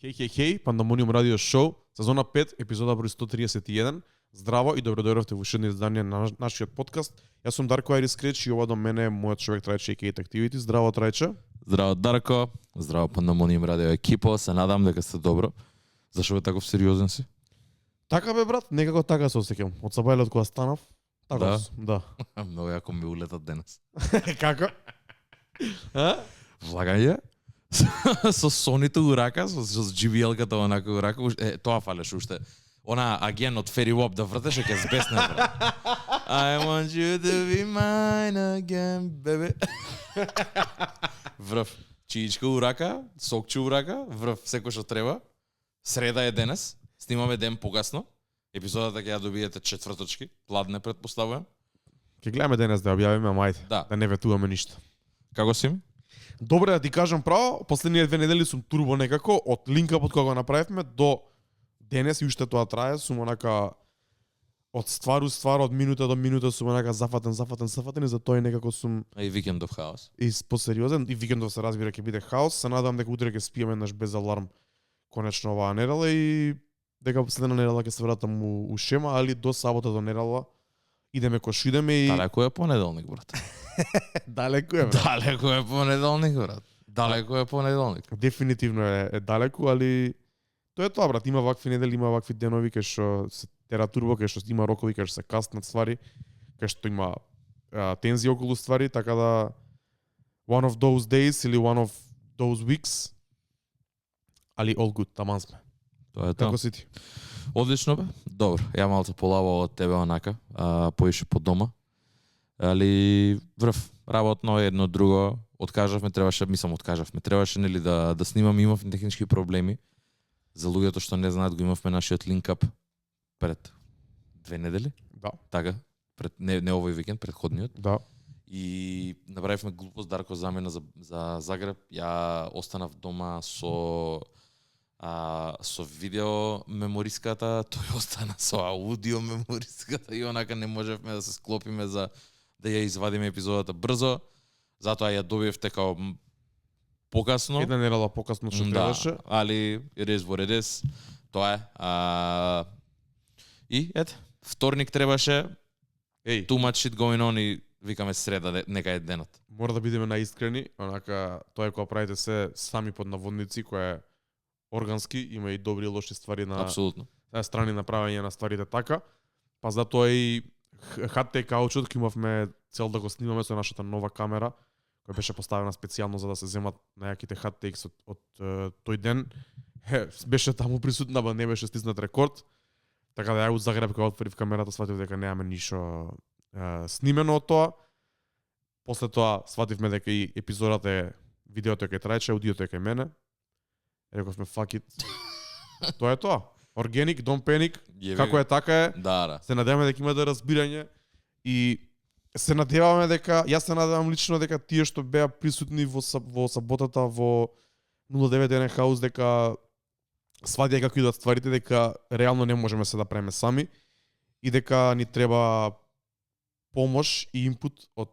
Хеј, Пандамониум радио шоу, сезона 5, епизода број 131. Здраво и добродојавте во уште едно издание на нашиот подкаст. Јас сум Дарко Айрис Креч и ова до мене е мојот човек Трајче и Activity. Здраво Трајче. Здраво Дарко, здраво Пандамониум радио екипо, се надам дека сте добро. Зашо бе таков сериозен си? Така бе брат, некако така се осеќам. Од сабајлот кога станав, така Да? да. Многу јако ми улетат денес. Како? А? Влагање? Со соните у рака, со JBL-ката онака у рака, тоа фалеше уште. Она аген од Фери Воп да вртеше ке збесне брат. I want you to be mine again, baby. Врв. Чиичка у рака, сокче у рака, врв секој што треба. Среда е денес, снимаме ден погасно. Епизодата ќе ја добиете четврточки, пладне претпоставувам. Ќе гледаме денес да објавиме, ама ајде, Да. да не ветуваме ништо. Како си? Добре да ти кажам право, последниве 2 недели сум турбо некако, од линкапот кога го направивме до денес и уште тоа трае, сум онака од ствар у ствар, од минута до минута сум онака зафатен и затоа и некако сум И Weekend of House. и посериозен и викендов се разбира ќе биде хаос. Се надевам дека утре ќе спиеме еднаш без аларм конечно оваа недела и дека следна недела ќе се вратам у шема, али до сабота до недела идеме кој што идеме и Далеко е понеделник, брат. далеку е. Бе. Далеко е понеделник, брат. Далеко е понеделник. Дефинитивно е далеку, али тоа е тоа брат, има вакви недели, има вакви денови кај што се тера турбо, кај што има рокови, кај што се каснат ствари, кај што има тензија околу ствари, така да one of those days или one of those weeks, али all good, таман сме. Тоа е тоа. Како си ти? Одлично бе. Добро. Ја малку полаво од тебе онака, поише по дома. Али врв, работно едно друго, откажавме, требаше нели да снимаме, имавме технички проблеми. За луѓето што не знаат, го имавме нашиот линкап пред 2 недели, Да. така, пред не овој викенд, предходниот. Да. И направивме глупост, Дарко замена за Загреб. Ја останав дома со видео мемориската, тој остана со аудио мемориската и онака не можевме да се склопиме за да ја извадиме епизодата брзо. Затоа ја добивте као покасно. Една недела покасно што требаше. Али it is what it is. Тоа е. И ете, вторник требаше. Еј, Too much shit going on и викаме среда нека е денот. мора да бидеме наискрени, онака тоа е кога правите се сами под наводници, која е органски, има и добри и лоши ствари на Апсолутно. страни на правење на стварите така. Па затоа и HT каучот кој имавме цел да го снимаме со нашата нова камера, која беше поставена специјално за да се земат најаките hot takes од тој ден. Беше таму присутна, ама не беше стиснат рекорд. Така да ја од Загреб кога отворив камерата сватив дека немаме ништо снимено од тоа. После тоа свативме дека и епизодата е видеото е кај Трајче, аудиото е кај мене. Рековме fuck it. Тоа е тоа. Organic, don't panic. Како е така е. Да. Се надеваме дека има да разбирање и се надеваме дека јас се надевам лично дека тие што беа присутни во саботата во 09 хаус дека свадија како идат стварите, дека реално не можеме се да правиме сами и дека ни треба помош и инпут од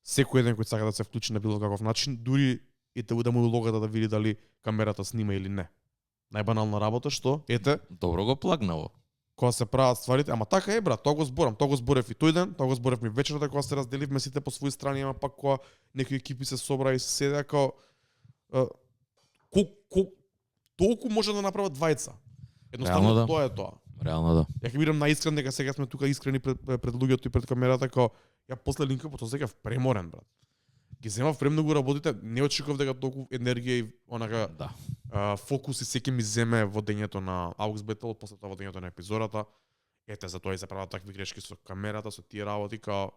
секој еден кој сака да се вклучи на било каков начин, дури и да му улогата да види дали камерата снима или не. Најбанална работа што ете Добро го плагнаво. кога се прават стварите, ама така е брат, тоа го зборев и тој ден, тоа го зборев ми вечерта кога се разделивме сите по своји страни, ама пак кога некои екипи се собра и се седеа као толку може да направат двајца. Едноставно Реално да. тоа е тоа. Реално да. Ја ќе бидам наискрен дека сега сме тука искрени пред луѓето и пред камерата, као ја после линкапот осеќав преморен брат. Ги земав премногу работите, не очекував дека толку енергија и онака Да. фокус и секи ми земе водењето на Aux Battle, после тоа водењето на епизодата. Ете, затоа и се прават такви грешки со камерата, со тие работи, као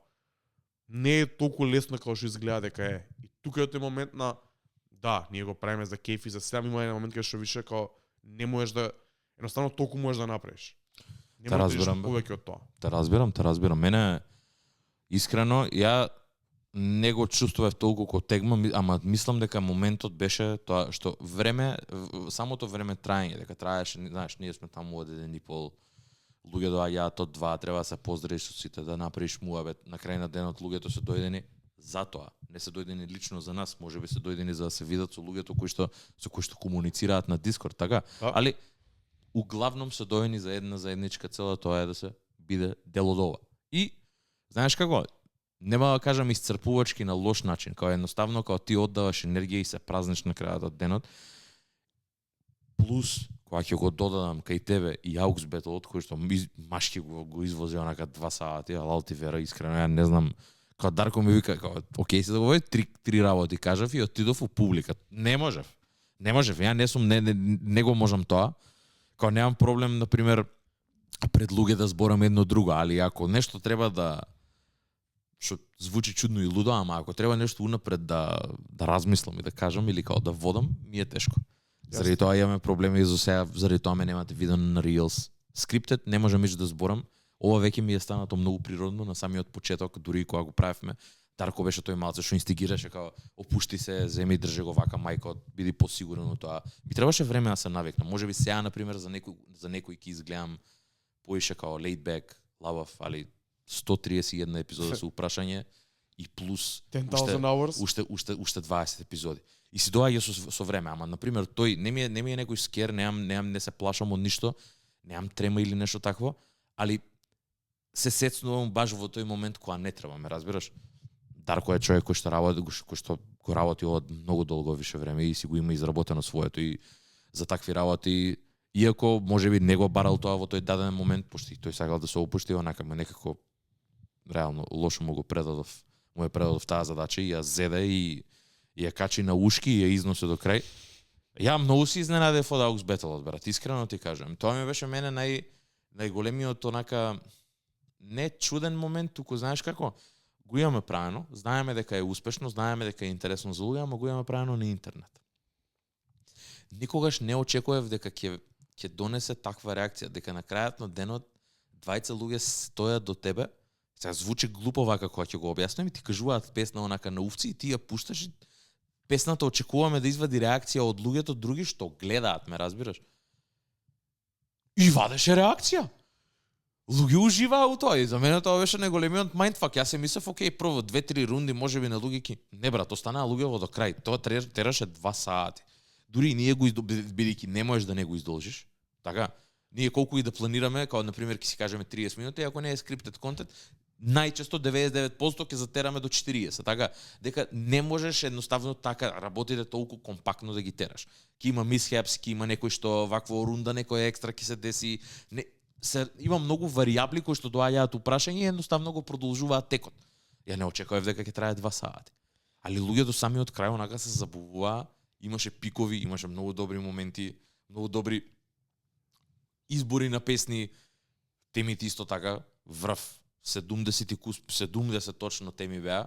не е толку лесно како што изгледа дека е. И тука е тој момент на да, ние го правиме за кеф и за сега, има еден момент кај што више као не можеш да едноставно толку можеш да направиш. Не Те можеш да разбирам, идеш повеќе од тоа. Те разбирам. Мене искрено ја не го чувствував толку ко тегма, ама мислам дека моментот беше тоа што самото време траење, дека траеше, знаеш, ние сме таму од 1,5 луѓе доаѓаат од 2, треба да се поздравиш со сите, да направиш муабет, на крај на денот луѓето се дојдени, затоа. Не се дојдени лично за нас, можеби се дојдени за да се видат со луѓето со кои што комуницираат на Дискорд, така? Да. Али углавном се дојдени за една заедничка цела, тоа е да се биде дел од ова. И знаеш како? Нема да кажам исцрпувачки на лош начин, као едноставно као ти оддаваш енергија и се празниш на крајот од денот. Плюс кога ќе го додадам кај тебе и Aux Battle, кој што машки го извози онака 2 сати, алал ти вера, искрено ја не знам. Као Дарко ми вика, као, окей се да го води, три работи кажав и отидов у публика. Не можев. Ја не сум, не го можам тоа. Као немам проблем, например, пред луѓе да зборам едно друго, али ако нешто треба да што звучи чудно и лудо, ама ако треба нешто унапред да размислам и да кажам или као да водам, ми е тешко. Заради тоа имаме проблеми и за сега, заради тоа ме немате видено на Reels. Скриптед не можам да зборам. Ова веќе ми е станато многу природно на самиот почеток, дури и кога го правевме. Дарко беше тој малце што инстигираше као опушти се, земи држи го вака мајко, биди посигурен од тоа. Би требаше време да се навикнам. Можеби сега на пример за некој ќе изгледам поише као laid back, лабав, али 131 епизода со упрашање и плюс 10,000 hours. уште 20 епизоди. И си доаѓа со време, ама на пример тој не ми е некој скер, не се плашам од ништо, немам трема или нешто такво, али се сецнувам баш во тој момент кога не треба, ме разбираш? Дарко е човек кој што го работи ова многу долго више време и си го има изработено своето и за такви работи, иако можеби не го барал тоа во тој даден момент, пошто тој сакал да се опушти, онака ме некако реално лошо му е предадов таа задача и ја зеде и ја качи на ушки и ја износи до крај. Ја многу се изненадев од Aux Battle, брат, искрено ти кажам. Тоа ми беше мене најголемиот онака не чуден момент, туку знаеш како? Го имаме правено, знаеме дека е успешно, знаеме дека е интересно за луѓе, ама го имаме правено на интернет. Никогаш не очекував дека ќе донесе таква реакција, дека на крајот на денот 20 луѓе стојат до тебе. Сега звучи глупо вака кога ќе го објаснам и ти кажуваат песна онака на увци и ти ја пушташ и песната очекуваме да извади реакција од луѓето други што гледаат, ме разбираш? И вадеше реакција. Луѓе уживаа у тоа и за мене тоа беше најголемиот майндфак. Јас се мислев, окей, прво 2-3 рунди можеби на луѓе не брат, останаа луѓе до крај. Тоа тераше 2 сати. Дури и ние го бидејќи не можеш да не го издолжиш. Така, ние колку и да планираме, као на пример ќе си кажеме 30 минути, ако не е скриптед контент, најчесто 99% ќе затераме до 40, така дека не можеш едноставно така работите толку компактно да ги тераш. Ќе има мисхепс, ќе има некој што вакво рунда, некој екстра ќе се деси, има многу варијабли кои што доаѓаат упрашање и едноставно го продолжуваат текот. Ја не очекував дека ќе трае 2 сати. Али луѓето сами од крај онака се забуваа, имаше пикови, имаше многу добри моменти, многу добри избори на песни, темите исто така, врв 70 точно теми беа.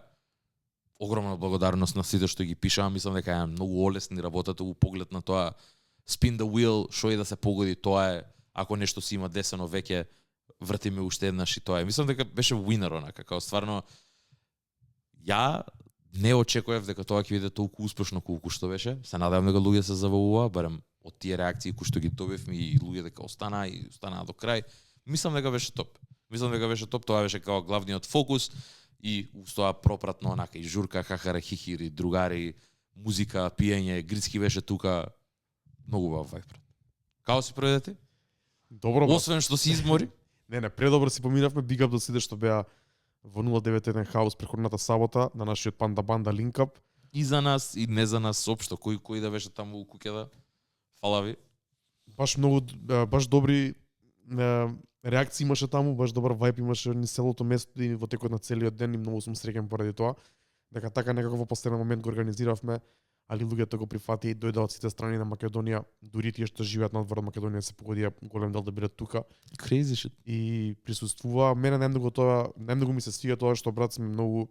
Огромна благодарност на сите што ги пишаа, мислам дека е многу олесни работата у поглед на тоа spin the wheel, шо и да се погоди, тоа е, ако нешто си има десено веќе, вртиме уште еднаш и тоа е. Мислам дека беше winner онака, као стварно ја не очекував дека тоа ќе биде толку успешно колку што беше. Се надевам дека луѓе се завалува, барем од тие реакции кои што ги добивме и луѓе дека останаа до крај. Мислам дека беше топ. Тоа беше као главниот фокус и устоа пропратно онака и журка, хахара, хихири, другари, музика, пиење, Грицки беше тука. Многу убав вајб. Као си проведете? Добро, брат. Освен што си измори? Не, предобро си поминавме, big up до сите што беа во 091 хаус преходната сабота на нашиот Панда Банда линкап. И за нас, и не за нас, општо, кој да беше таму у куќата. Фала ви. Баш добри реакции имаше таму, баш добар вајб имаше низ целото место и во текот на целиот ден и многу сум среќен поради тоа. Дека така некако во последен момент го организиравме, али луѓето го прифатија и дојдоа од сите страни на Македонија, дури тие што живеат надвор од Македонија се погодија голем дел да бидат тука. Crazy shit. И присуствува. Мене најмногу ми се свија тоа што брат сме многу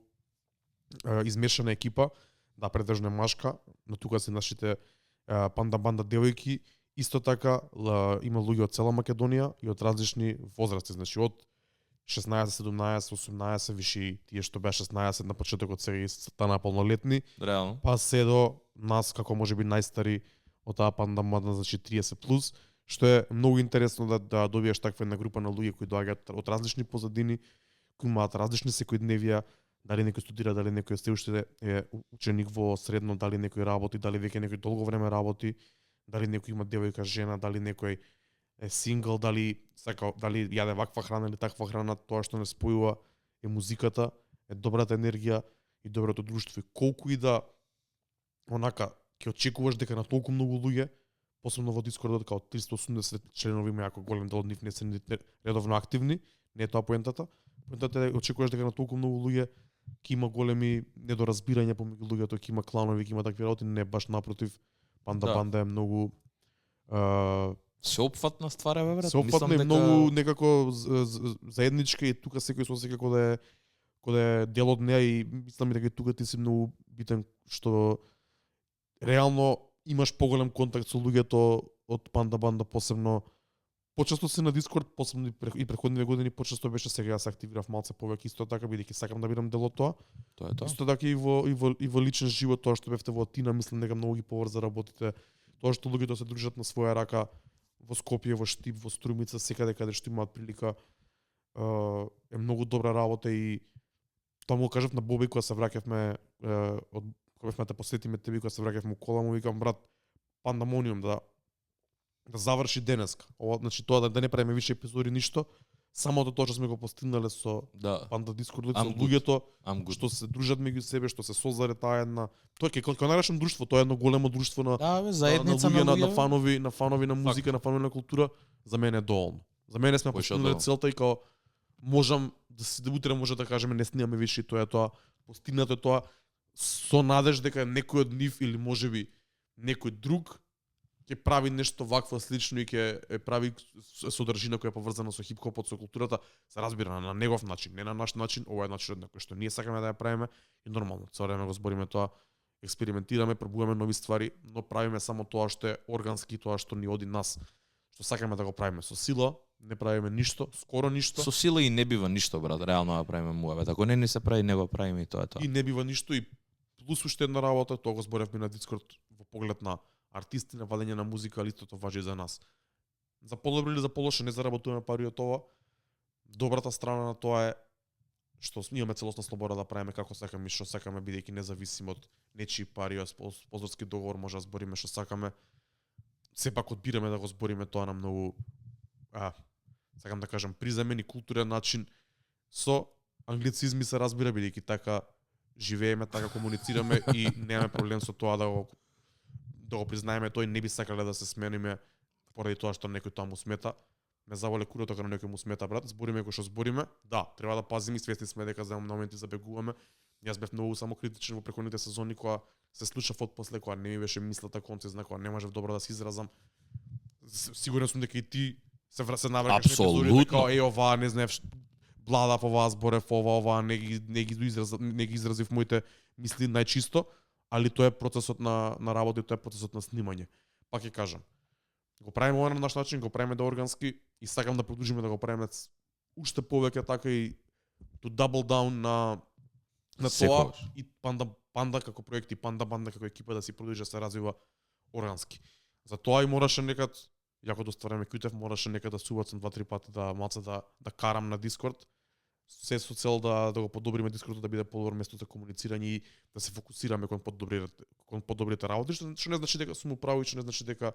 измешана екипа, да предржна машка, но тука се нашите Панда Банда девојки. Исто така има луѓе од цела Македонија и од различни возрасти, значи од 16, 17, 18, виши тие што беа 16 на почетокот сега станаа полнолетни. Реално. Па се до нас како можеби најстари од таа Панда Банда, значи 30 плюс, што е многу интересно да добиеш таква една група на луѓе кои доаѓаат од различни позадини, кои имаат различни секојдневија, дали некој студира, дали некој се уште е ученик во средно, дали некој работи, дали веќе некој долго време работи, дали некој има девојка, жена, дали некој е сингл, дали дали јаде ваква храна или таква храна, тоа што не спојува е музиката, е добрата енергија и доброто друштво. И колку и да онака ќе очекуваш дека на толку многу луѓе, посебно во Дискордот, као 380 членови има, ако голем дел од нив не се редовно активни, не е тоа поентата. Поентата е очекуваш дека на толку многу луѓе ќе има големи недоразбирања помеѓу луѓето, ќе има кланови, ќе има такви работи, не баш напротив. Банда е многу Сеопфатна ствар е, брат. Сеопфатна и многу некако заедничка и тука секој се осеќа кога е дел од неа и мислам дека тука ти си многу битен, што реално имаш поголем контакт со луѓето од банда, посебно почесто си на Дискорд, посебно и претходните години почесто беше, сега се активирав малце повеќе, исто така бидејќи сакам да бидам дел од тоа. Тоа е тоа. Исто така и во личен живот, тоа што бевте во Атина, мислам дека многу ги поврза работите. Тоа што луѓето се дружат на своја рака во Скопје, во Штип, во Струмица, секаде каде што имаат прилика, е многу добра работа и тоа му кажав на Боби кога се враќавме од кога бевме те посетиме тебе, кога се враќавме у кола, му викам брат, Пандамониум да заврши денеска. Ова значи тоа да не правиме више епизоди ништо, само тоа што сме го постигнале со Панда Дискорд, со луѓето што се дружат меѓу себе, што се создаде таа една, тоа е како наречам друштво, тоа е едно големо друштво на заедница на луѓе, на фанови на музика, на фанови на култура, за мене е доволно. За мене сме постигнале целта и као можам да утре може да кажеме не снимаме више, тоа е тоа, постигнато е тоа со надеж дека некој од нив или можеби некој друг ќе прави нешто вакво слично и ќе прави содржина која е поврзана со хип-хопот, со културата, се разбира на негов начин, не на наш начин, ова е начинот на кој што ние сакаме да ја правиме и нормално, цело време го збориме тоа, експериментираме, пробуваме нови ствари, но правиме само тоа што е органски, тоа што ни оди нас, што сакаме да го правиме со сила, не правиме ништо, скоро ништо. Со сила и не бива ништо, брат, реално да правиме муавет. Ако не ни се прави, не го правиме и тоа е тоа. И не бива ништо и плюс уште една работа, тоа го зборевме на Дискорд во поглед на артисти, на вадење на музика, али истото важи за нас. За подобро или за полошо не заработуваме пари од ова. Добрата страна на тоа е што имаме целосна слобода да правиме како сакаме и што сакаме, бидејќи независимо од нечии пари, спонзорски договор може да збориме што сакаме. Сепак одбираме да го збориме тоа на многу сакам да кажам приземен и културен начин, со англицизми се разбира, бидејќи така живееме, така комуницираме и немаме проблем со тоа да го признаеме, тој не би сакале да се смениме поради тоа што некој тоа му смета. Ме заволе курото кога некој му смета, брат. Збориме кој што збориме. Да, треба да пазиме и свесни сме дека за моменти забегуваме. Јас бев многу самокритичен во претходните сезони кога се случав отпосле, кога не ми беше мислата концизна, кога не можев добро да се изразам. Сигурен сум дека и ти се навракаш на епизоди дека ова не знаев бладав ова, зборев ова не ги изразив моите мисли најчисто, али тоа е процесот на работа и тоа е процесот на снимање. Пак ќе кажам, го правиме ова на наш начин, го правиме да органски и сакам да продолжиме да го правиме уште повеќе така и to double down на тоа и Панда како проект и Панда банда како екипа да си продолжи да се развива органски. За тоа и мораше некад, јако доста време кјутев, мораше некад да се убацам 2-3 пати да карам на Дискорд, се со цел да го подобриме Дискордот да биде подобро место за комуницирање и да се фокусираме кон подобрите работи, што не значи дека сум управо и што не значи дека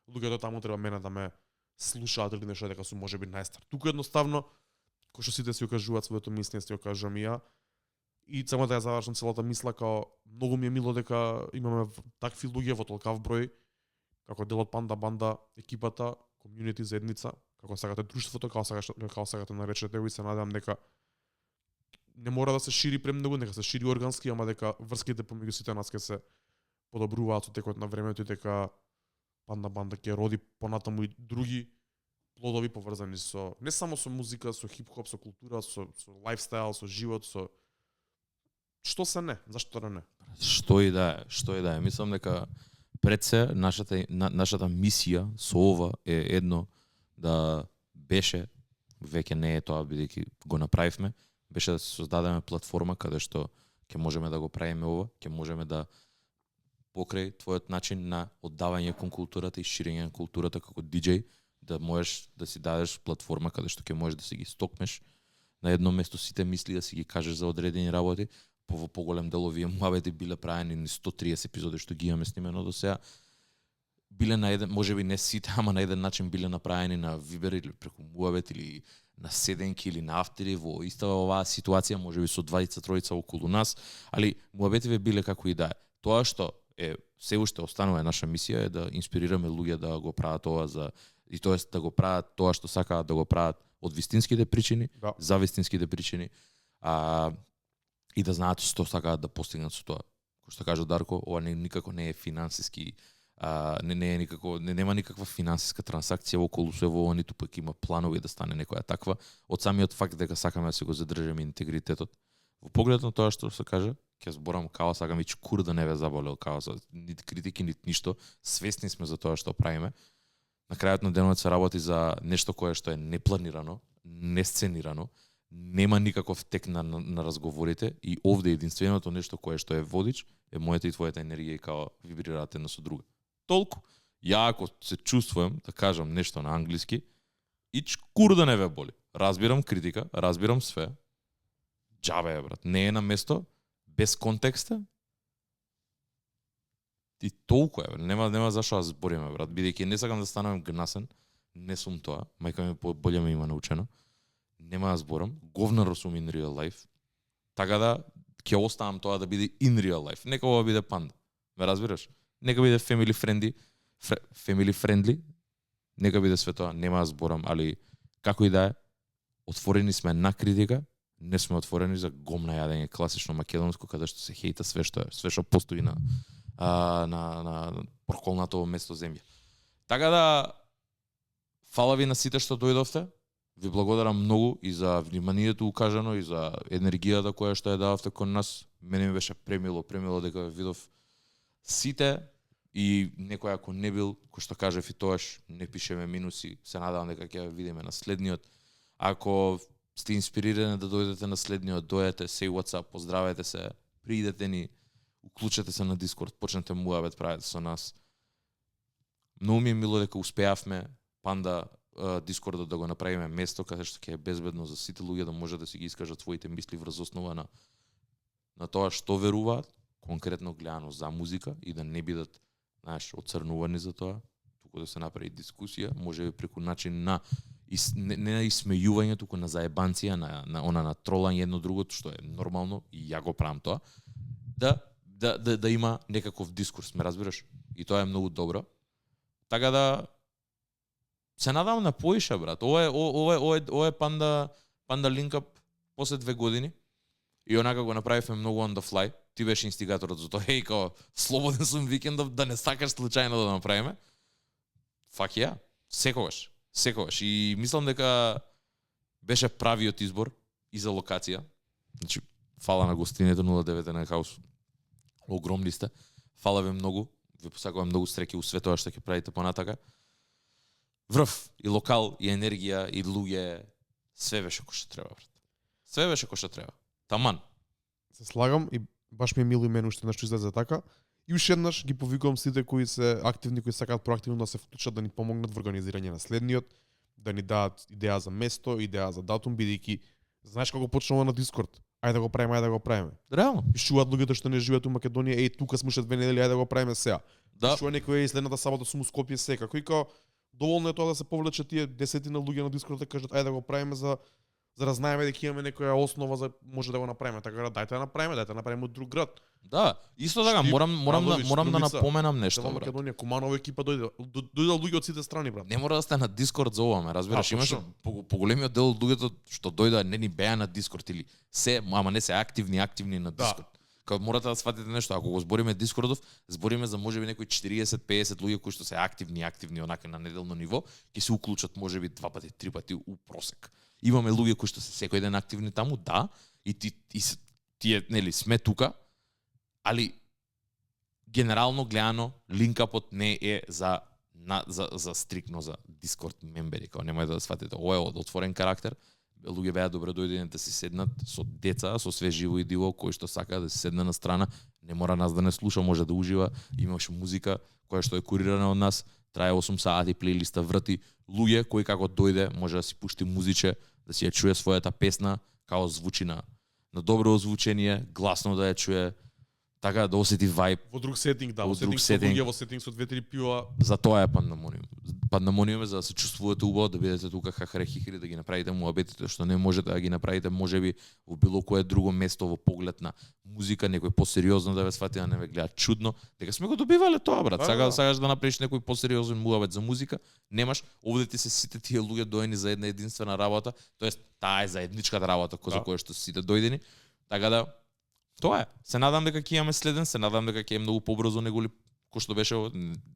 луѓето таму треба мене да ме слушаат или нешто дека сум можеби најстар. Туку едноставно, кој што сите си го кажуваат своето мислење, си го кажувам и ја. И само да ја завршам целата мисла, као многу ми е мило дека имаме такви луѓе во толкав број, како дел од Панда банда, екипата, комјунити, заедница, како сакате друштвото, како сакате наречете го и се надевам дека не мора да се шири премногу, нека се шири органски, ама дека врските помеѓу сите нас ќе се подобруваат со текот на времето и дека Панда банда ќе роди понатаму и други плодови поврзани со не само со музика, со хип-хоп, со култура, со лајфстайл, со живот, со што се не, зашто да не? Што и да е. Мислам дека пред се нашата мисија со ова е едно да беше, веќе не е тоа бидејќи го направивме, беше да се создадеме платформа каде што ќе можеме да го правиме ова, ќе можеме да покрај твојот начин на оддавање кон културата и ширење на културата како диџеј, да можеш да си дадеш платформа каде што ќе можеш да си ги стокнеш на едно место сите мисли да си ги кажеш за одредени работи, во поголем дел овие муабети биле правени ни 130 епизоди што ги имаме снимено до сега. Биле на еден, можеби не сите, ама на еден начин биле направени на Вибер или преку муабет или на седенки или на автери во иста оваа ситуација, можеби со двајца тројца околу нас, али муабетиве биле како и да е. Тоа што е се уште останува наша мисија е да инспирираме луѓе да го прават ова и тоест да го прават тоа што сакаат да го прават од вистинските причини, Да. за вистинските причини, и да знаат што сакаат да постигнат со тоа. Кој што кажа Дарко, ова никако не е финансиски, нема никаква финансиска трансакција околу се во ниту пак има планови да стане некоја таква, од самиот факт дека сакаме да се го задржиме интегритетот. Во поглед на тоа што се кажа, ќе зборам као сакам и чкур да не ве заболел, као со нити критики, нити ништо, свесни сме за тоа што правиме. На крајот на денот се работи за нешто кое што е непланирано, несценирано, нема никаков тек на разговорите и овде единственото нешто кое што е водич е мојата и твојата енергија и као вибрирате една со друга. Толку. Ја ако се чувствувам да кажам нешто на англиски, и чкур да не ве боли. Разбирам критика, разбирам све. Џабе е, брат. Не е на место, без контекста. И толку е, нема зашо да збориме, брат. Бидејќи не сакам да станам гнасен, не сум тоа. Мајка ми боле ме има научено. Нема да зборам. Говнаро сум in real life. Така да ќе оставам тоа да биде in real life. Нека ова биде панда. Ме разбираш? Нека биде family friendly. Нека биде све тоа. Нема да зборам, али како и да е, отворени сме на критика, не сме отворени за гомна јадење класично македонско каде што се хејта све што постои на проколнато место земја. Така да фала ви на сите што дојдовте. Ви благодарам многу и за вниманието укажано и за енергијата која што ја дававте кон нас. Мене ми беше премило дека видов сите и некој ако не бил, кој што кажев и тоаш, не пишеме минуси, се надевам дека ќе видиме на следниот. Ако сте инспирирани да дојдете на следниот, дојдете, say what's up, поздравете се, приидете ни, уклучете се на Дискорд, почнете муабет правете со нас. Многу ми е мило дека успеавме панда Дискордот да го направиме место каде што ќе е безбедно за сите луѓе да може да си ги искажат своите мисли врз основа на тоа што веруваат, конкретно гледано за музика и да не бидат, знаеш, оцрнувани за тоа, туку да се направи дискусија, можеби преку начин на не на исмејување, туку на заебанција, на тролање едно другото, што е нормално и ја го правам тоа, да има некаков дискурс, ме разбираш? И тоа е многу добро. Така да се надам на поише, брат. Ова е панда линкап после 2 години. И онака го направивме многу on the fly. Ти беше инстигаторот за тоа. Еј, као, слободен сум викендов, да не сакаш случајно да направиме. Fuck yeah. Секогаш. И мислам дека беше правиот избор и за локација. Значи, фала на гостините 09 на хаус. Огромни сте. Фала ви многу. Ви посакувам многу среќи у све тоа што ќе правите понатака. Врв, и локал, и енергија, и луѓе, све беше кој што треба, брат. Све беше кој што треба. Таман. Се слагам и баш ми е мило и мене уште нешто излезе така. И уште еднаш ги повикувам сите кои се активни, кои сакаат проактивно да се вклучат, да ни помогнат во организирање на следниот, да ни дадат идеја за место, идеја за датум, бидејќи знаеш како почнува на Дискорд. Ајде да го правиме. Реално. Пишуваат луѓето што не живеат у Македонија, тука сме уште 2 недели, ајде да го правиме сега. Да. Пишува некој следната сабота сум у Скопје секако и као доволно е тоа да се повлече тие десетина луѓе на Дискорд да кажат ајде да го правиме за да знаеме дека имаме некоја основа за може да го направиме. Така да дајте да направиме од друг град. Да, исто така морам да напоменам нешто, брат. Македонија, Куманова екипа дојде луѓе од сите страни, брат. Не мора да сте на Дискорд за ова, ме разбираш, имаше поголемиот дел од луѓето што дојдоа не ни беа на Дискорд или ама не се активни на Дискорд. Као морате да сватите нешто, ако го збориме Дискордов, збориме за можеби некои 40-50 луѓе кои што се активни онака на неделно ниво, ќе се уклучат можеби 2 пати, 3 пати у просек. Имаме луѓе кои што се секој ден активни таму, да, и тие нели сме тука, али генерално гледано линкапот не е за стрикно за Discord мембери, као немојте да сватите, ова е од отворен карактер. Луѓе беа добро дојдени да си седнат со деца, со све живо и диво, кој што сака да се седне на страна, не мора нас да не слуша, може да ужива, имаше музика која што е курирана од нас, трае 8 сати, плейлиста врти, луѓе кои како дојде може да си пушти музиче, да си ја чуе својата песна, како звучи на добро озвучение, гласно да ја чуе, така да осети вајб. Во друг сетинг, да, Во во друг сетинг со сетинг. луѓе, во сетинг со 2-3 пива. За тоа е пандемониум. Пандемониум е за да се чувствувате убаво, да бидете тука хахаре хихри, да ги направите муабетите што не можете да ги направите можеби во било кое друго место во поглед на музика, некој посериозно да ве свати, да не ве гледа чудно. Дека сме го добивале тоа, брат. Да. Сакаш да направиш некој посериозен муабет за музика, немаш. Овде ти се сите тие луѓе доени за една единствена работа, тоест таа е заедничката работа за која што сите дојдени. Така да тоа е. Се надам дека ќе имаме следен, се надам дека ќе е многу побрзо неголи кој што беше,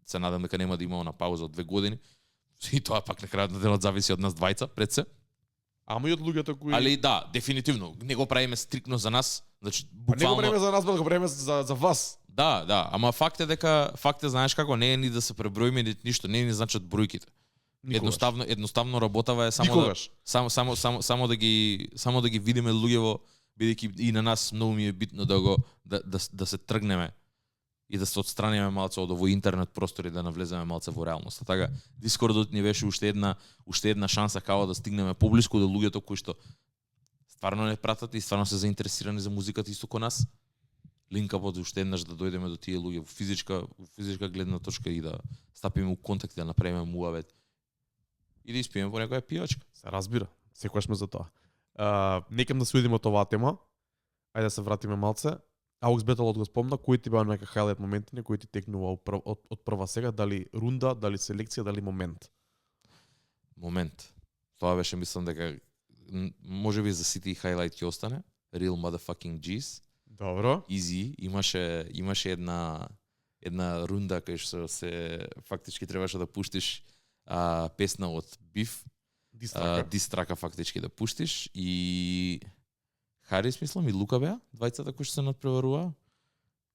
се надам дека нема да имаме на пауза од 2 години. И тоа пак на крајот на денот зависи од нас двајца пред се. Ама и од луѓето кои Али да, дефинитивно, не го правиме стрикно за нас, значи не го буквално правиме за нас, го правиме за вас. Да, ама факт е знаеш како не е ни да се преброиме ни ништо, не е ни значат бројките. Никогаш. Едноставно работава е само Никогаш. само да ги видиме луѓево, бидејќи и на нас многу ми е битно да се тргнеме и да се отстраниме малце од овој интернет простор и да навлеземе малце во реалноста. Така, Дискордот ни беше уште една шанса како да стигнеме поблиску до луѓето кои што стварно не пратат и стварно се заинтересирани за музиката исто како нас. Линкапот уште еднаш да дојдеме до тие луѓе во физичка гледна точка и да стапиме у контакт, да направиме муавет и да испиеме по некоја пијачка. Се разбира. Секогаш сме за тоа. Некам да се уидиме од оваа тема. Ајде да се вратиме малце. Аукс Беталот го спомна, кои ти беа нека хайлайт моменти, кои ти текнува од прва сега, дали рунда, дали селекција, дали момент? Момент. Тоа беше, мислам дека можеби за сите и хайлайт ќе остане. Real motherfucking G's. Добро. Easy. Имаше една рунда кај што се фактички требаше да пуштиш песна од Биф. Дистрака фактички да пуштиш и Харис, мислам, и Лука беа, двајцата кои што се надпреваруваа.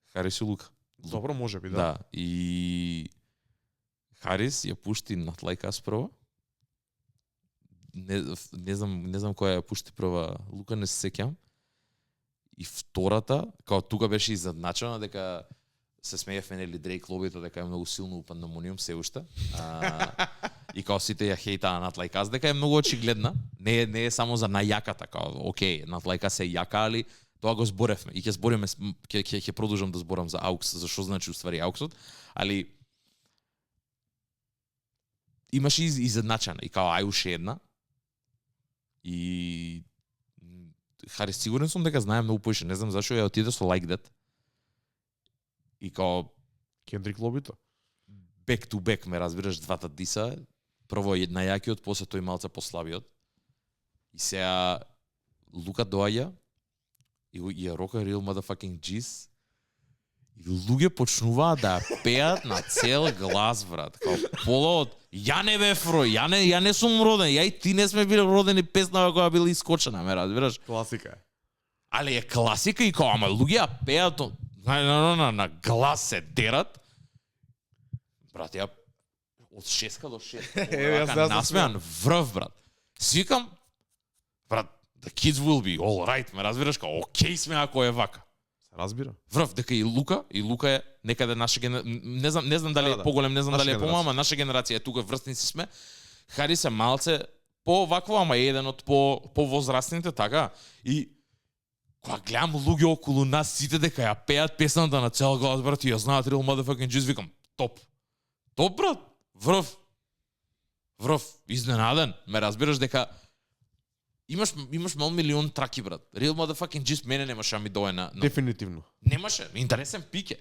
Харис и Лука. Добро, можеби, да. Да, и Харис ја пушти Not Like Us прво. Не знам која ја пушти прва, Лука не се сеќам. И втората, као тука беше изедначено дека се смеевме нели Дрейк лобито дека е многу силно у пандемониум се уште. И као сите ја хейтаа Not Like Us, дека е многу очигледна. Не е само за најаката, као окей, Not Like Us е јака, али тоа го зборевме и ќе збориме, ќе продолжам да зборам за Аукс, за што значи уствари Ауксот, али имаше изедначена и као ај уште една. И Харис, сигурен сум дека знае многу поише, не знам зашо ја отиде со Like That. И као Кендрик Лобито. back to back, ме разбираш, двата диса. Прво најакиот, после тој малце послабиот. И сега Лука доаѓа и ја рока Real Motherfucking G's. И луѓе почнуваат да пеат на цел глас, брат. Као пола од ја не бев ја не сум роден, ја и ти не сме били родени, песна која била искочена, ме разбираш. Класика е. Али е класика и као, ама луѓе ја пеат на глас се дерат. Брат, ја од 6 до 6. Јас Насмеан врв, брат. Свикам, брат, the kids will be all right, ме разбираш, као окей сме ако е вака. Се разбира. Врв, дека и Лука е некаде наша генерација, не знам дали е поголем, не знам дали е помал, ама наша генерација е тука, врстници сме. Харис е малце по вакво, ама еден од по возрастните, така. И кога гледам луѓе околу нас сите дека ја пеат песната на цел глас, брат, и ја знаат Real Motherfucking G's, викам, топ, брат, врв, изненаден, ме разбираш дека имаш мал милион траки, брат. Real Motherfucking G's мене немаше да ми дое на... Дефинитивно. Немаше, интересен пике.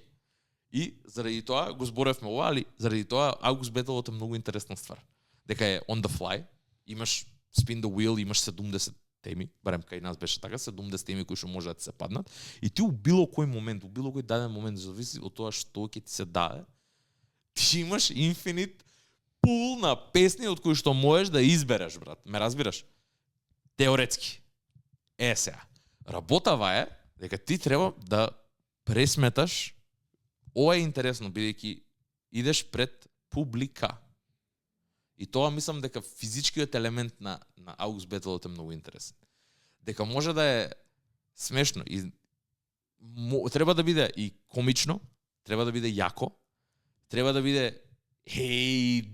И заради тоа го зборевме ова, али заради тоа August Battle е многу интересна ствар. Дека е on the fly, имаш spin the wheel, имаш 70 теми, барем кај нас беше така, 70 теми кои што можат да се паднат, и ти у било кој момент, у било кој даден момент, зависи од тоа што ќе ти се даде, ти имаш инфинит пул на песни од кои што можеш да избереш, брат. Ме разбираш? Теоретски. Сега. Работава е дека ти треба да пресметаш. Ова е интересно, бидејќи идеш пред публика. И тоа мислам дека физичкиот елемент на August Battle е многу интересен. Дека може да е смешно и треба да биде и комично, треба да биде јако, треба да биде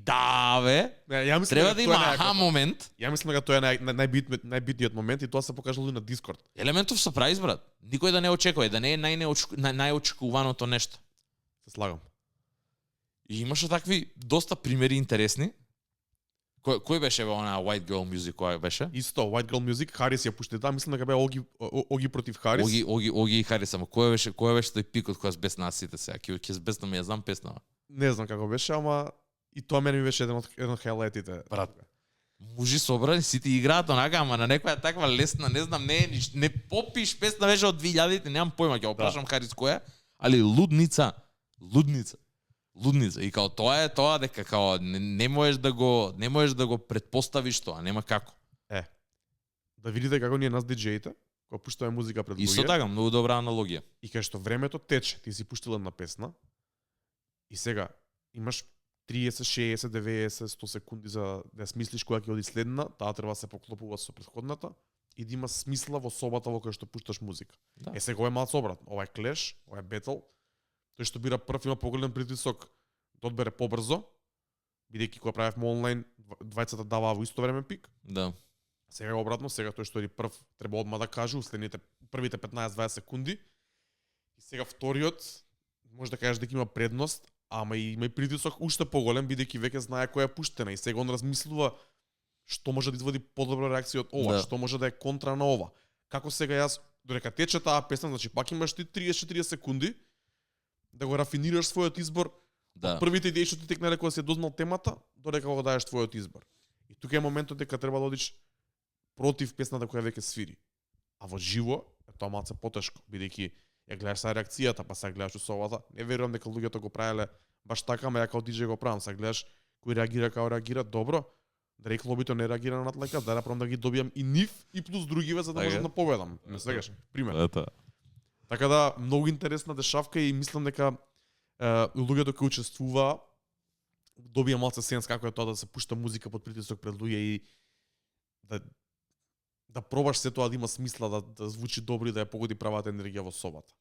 Да, бе. Не, ја мислам Треба дека да тоа има е аха момент. Ја мислам дека тоа е најбитниот момент и тоа се покажало и на Дискорд. Елементов сюрприз, брат. Никој да не очекува, да не е најочекуваното нешто. Се слагам. И имаше такви доста примери интересни. Кој беше бе она White Girl Music, која беше? Исто, White Girl Music, Харис ја пушти таа, мислам дека бе Оги против Харис. Оги и Харис, ама кој беше тој пикот која збесна сите сега? Ќе збесна ја знам песнава. Не знам како беше, ама и тоа мене ми беше еден од хайлайтите. Брат, мужи собрани, сите играат онака, ама на некоја таква лесна, не знам, не попиш песна беше од 2000-те, немам појма, ќе опрашам Харис која, али лудница. И као тоа дека као не можеш да го претпоставиш тоа, нема како. Да видите како ние нас диџеите, кога пуштаме музика пред луѓе. Исто така, многу добра аналогија. И кај што времето тече, ти си пуштил една песна и сега имаш 30, 60, 90, 100 секунди за да смислиш која ќе оди следна, таа треба да се поклопува со претходната и да има смисла во собата во која што пушташ музика. Да. Сега ова е малку обратно. Ова е клеш, ова е бетл. Тој што бира прв има поголем притисок да одбере побрзо, бидејќи кога правевме онлайн, двајцата даваа во исто време пик. Да. Сега е обратно, сега тој што оди прв треба одма да каже уследните првите 15-20 секунди. И сега вториот може да кажеш дека има предност, ама има и притисок уште поголем бидејќи веќе знае која е пуштена и сега он размислува што може да извади подобра реакција од ова, што може да е контра на ова. Како сега јас додека тече таа песна, значи пак имаш ти 30-40 секунди да го рафинираш својот избор. Да. Првите идеи што ти текнале кога си дознал темата, додека го даеш твојот избор. И тука е моментот дека треба да одиш против песната која веќе свири. А во живо е тоа малце потешко, бидејќи ја гледаш са реакцијата, па сега гледаш усовата. Не верувам дека луѓето го правеле баш така, ама ја као диџеј го правам. Сега гледаш кој реагира како реагира добро. Дрейк лобито не реагира на натлека, да правам да ги добиам и нив и плюс другиве за да можам да победам. Не сегаш, пример. Така да многу интересна дешавка и мислам дека луѓето кои учествуваа добија малце сенс како е тоа да се пушта музика под притисок пред луѓе и да пробаш се тоа да има смисла, да звучи добро и да ја погоди правата енергија во собата.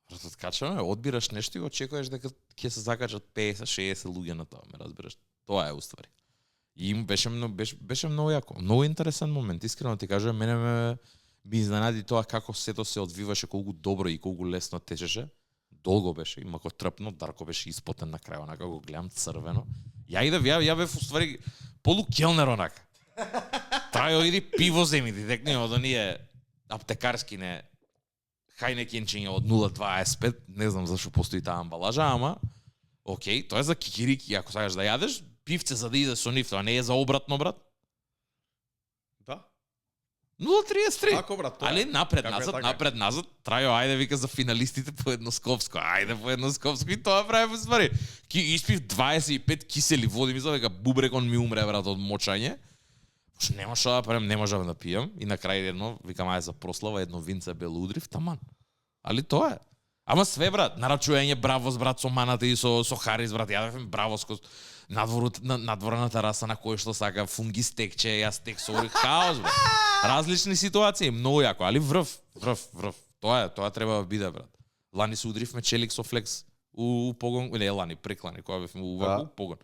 Братот, качаме, одбираш нешто и очекуваш дека ќе се закачат 50-60 луѓе на тоа, ме разбираш. Тоа е уствари. И им беше многу јако. Многу интересен момент, искрено ти кажувам, мене ми изненади тоа како сето се одвиваше, колку добро и колку лесно течеше. Долго беше, имако трпно, Дарко беше испотен на крај, онака го гледам црвено. Ја бев уствари полукелнер онака. Трајо иди пиво земи, директно од оние аптекарски не Хајнекенчиња од 0,25, не знам зашто постои таа амбалажа, ама окей, тоа е за кикирики, ако сакаш да јадеш, пивце за да иде со нив, тоа не е за обратно, брат. Да. 0,33. Тако, брат, али напред назад, Трајо ајде вика за финалистите по едносковско, и тоа прави ствари. Ки испив 25 кисели води, мислам дека бубрекон ми умре, брат, од мочање. Што нема што да правам, не можам да пијам и на крај едно викам ајде за прослава едно винце белудрив, таман. Али тоа е. Ама све, брат, нарачување бравос, брат, со маната и со Харис, брат, јадевме бравос надвора на тераса на кој што сака фунги стекче, јас стек со хаос, брат. Различни ситуации, многу јако, али врв. Тоа треба да биде, брат. Лани се удривме челик со флекс у погон, не лани, преклани, кога бевме у погон.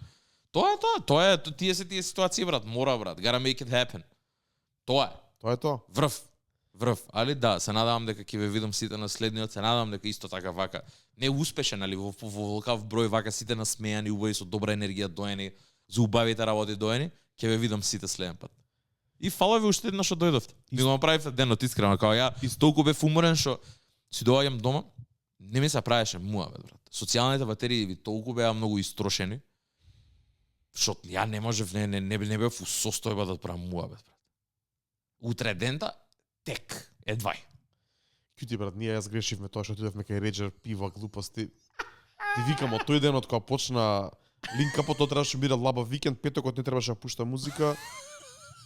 Тоа е тие ситуации, брат, мора, брат, gotta make it happen. Тоа е. Тоа. Врв, али да, се надевам дека ќе ве видам сите на следниот, се надевам дека исто така вака, не успешен, али во вакав број вака сите насмејани, убави со добра енергија доени, за убавите работи доени, ќе ве видам сите следен пат. И фала ви уште еднаш што дојдовте. Ми го направивте денот искрено, као ја толку бев уморен што си доаѓам дома, не ми се правеше муавет, брат. Социјалните батерии ви толку беа многу истрошени, што ја не можев, не бев у состојба да правам муавет, брат. Утре дента тек, едвај. Кјути, брат, ние ја сгрешивме тоа што отидовме кај Реџер, пива, глупости. Ти викам, од тој ден од кога почна линкапот, тоа требаше биде лабав викенд, петокот не требаше да пушта музика.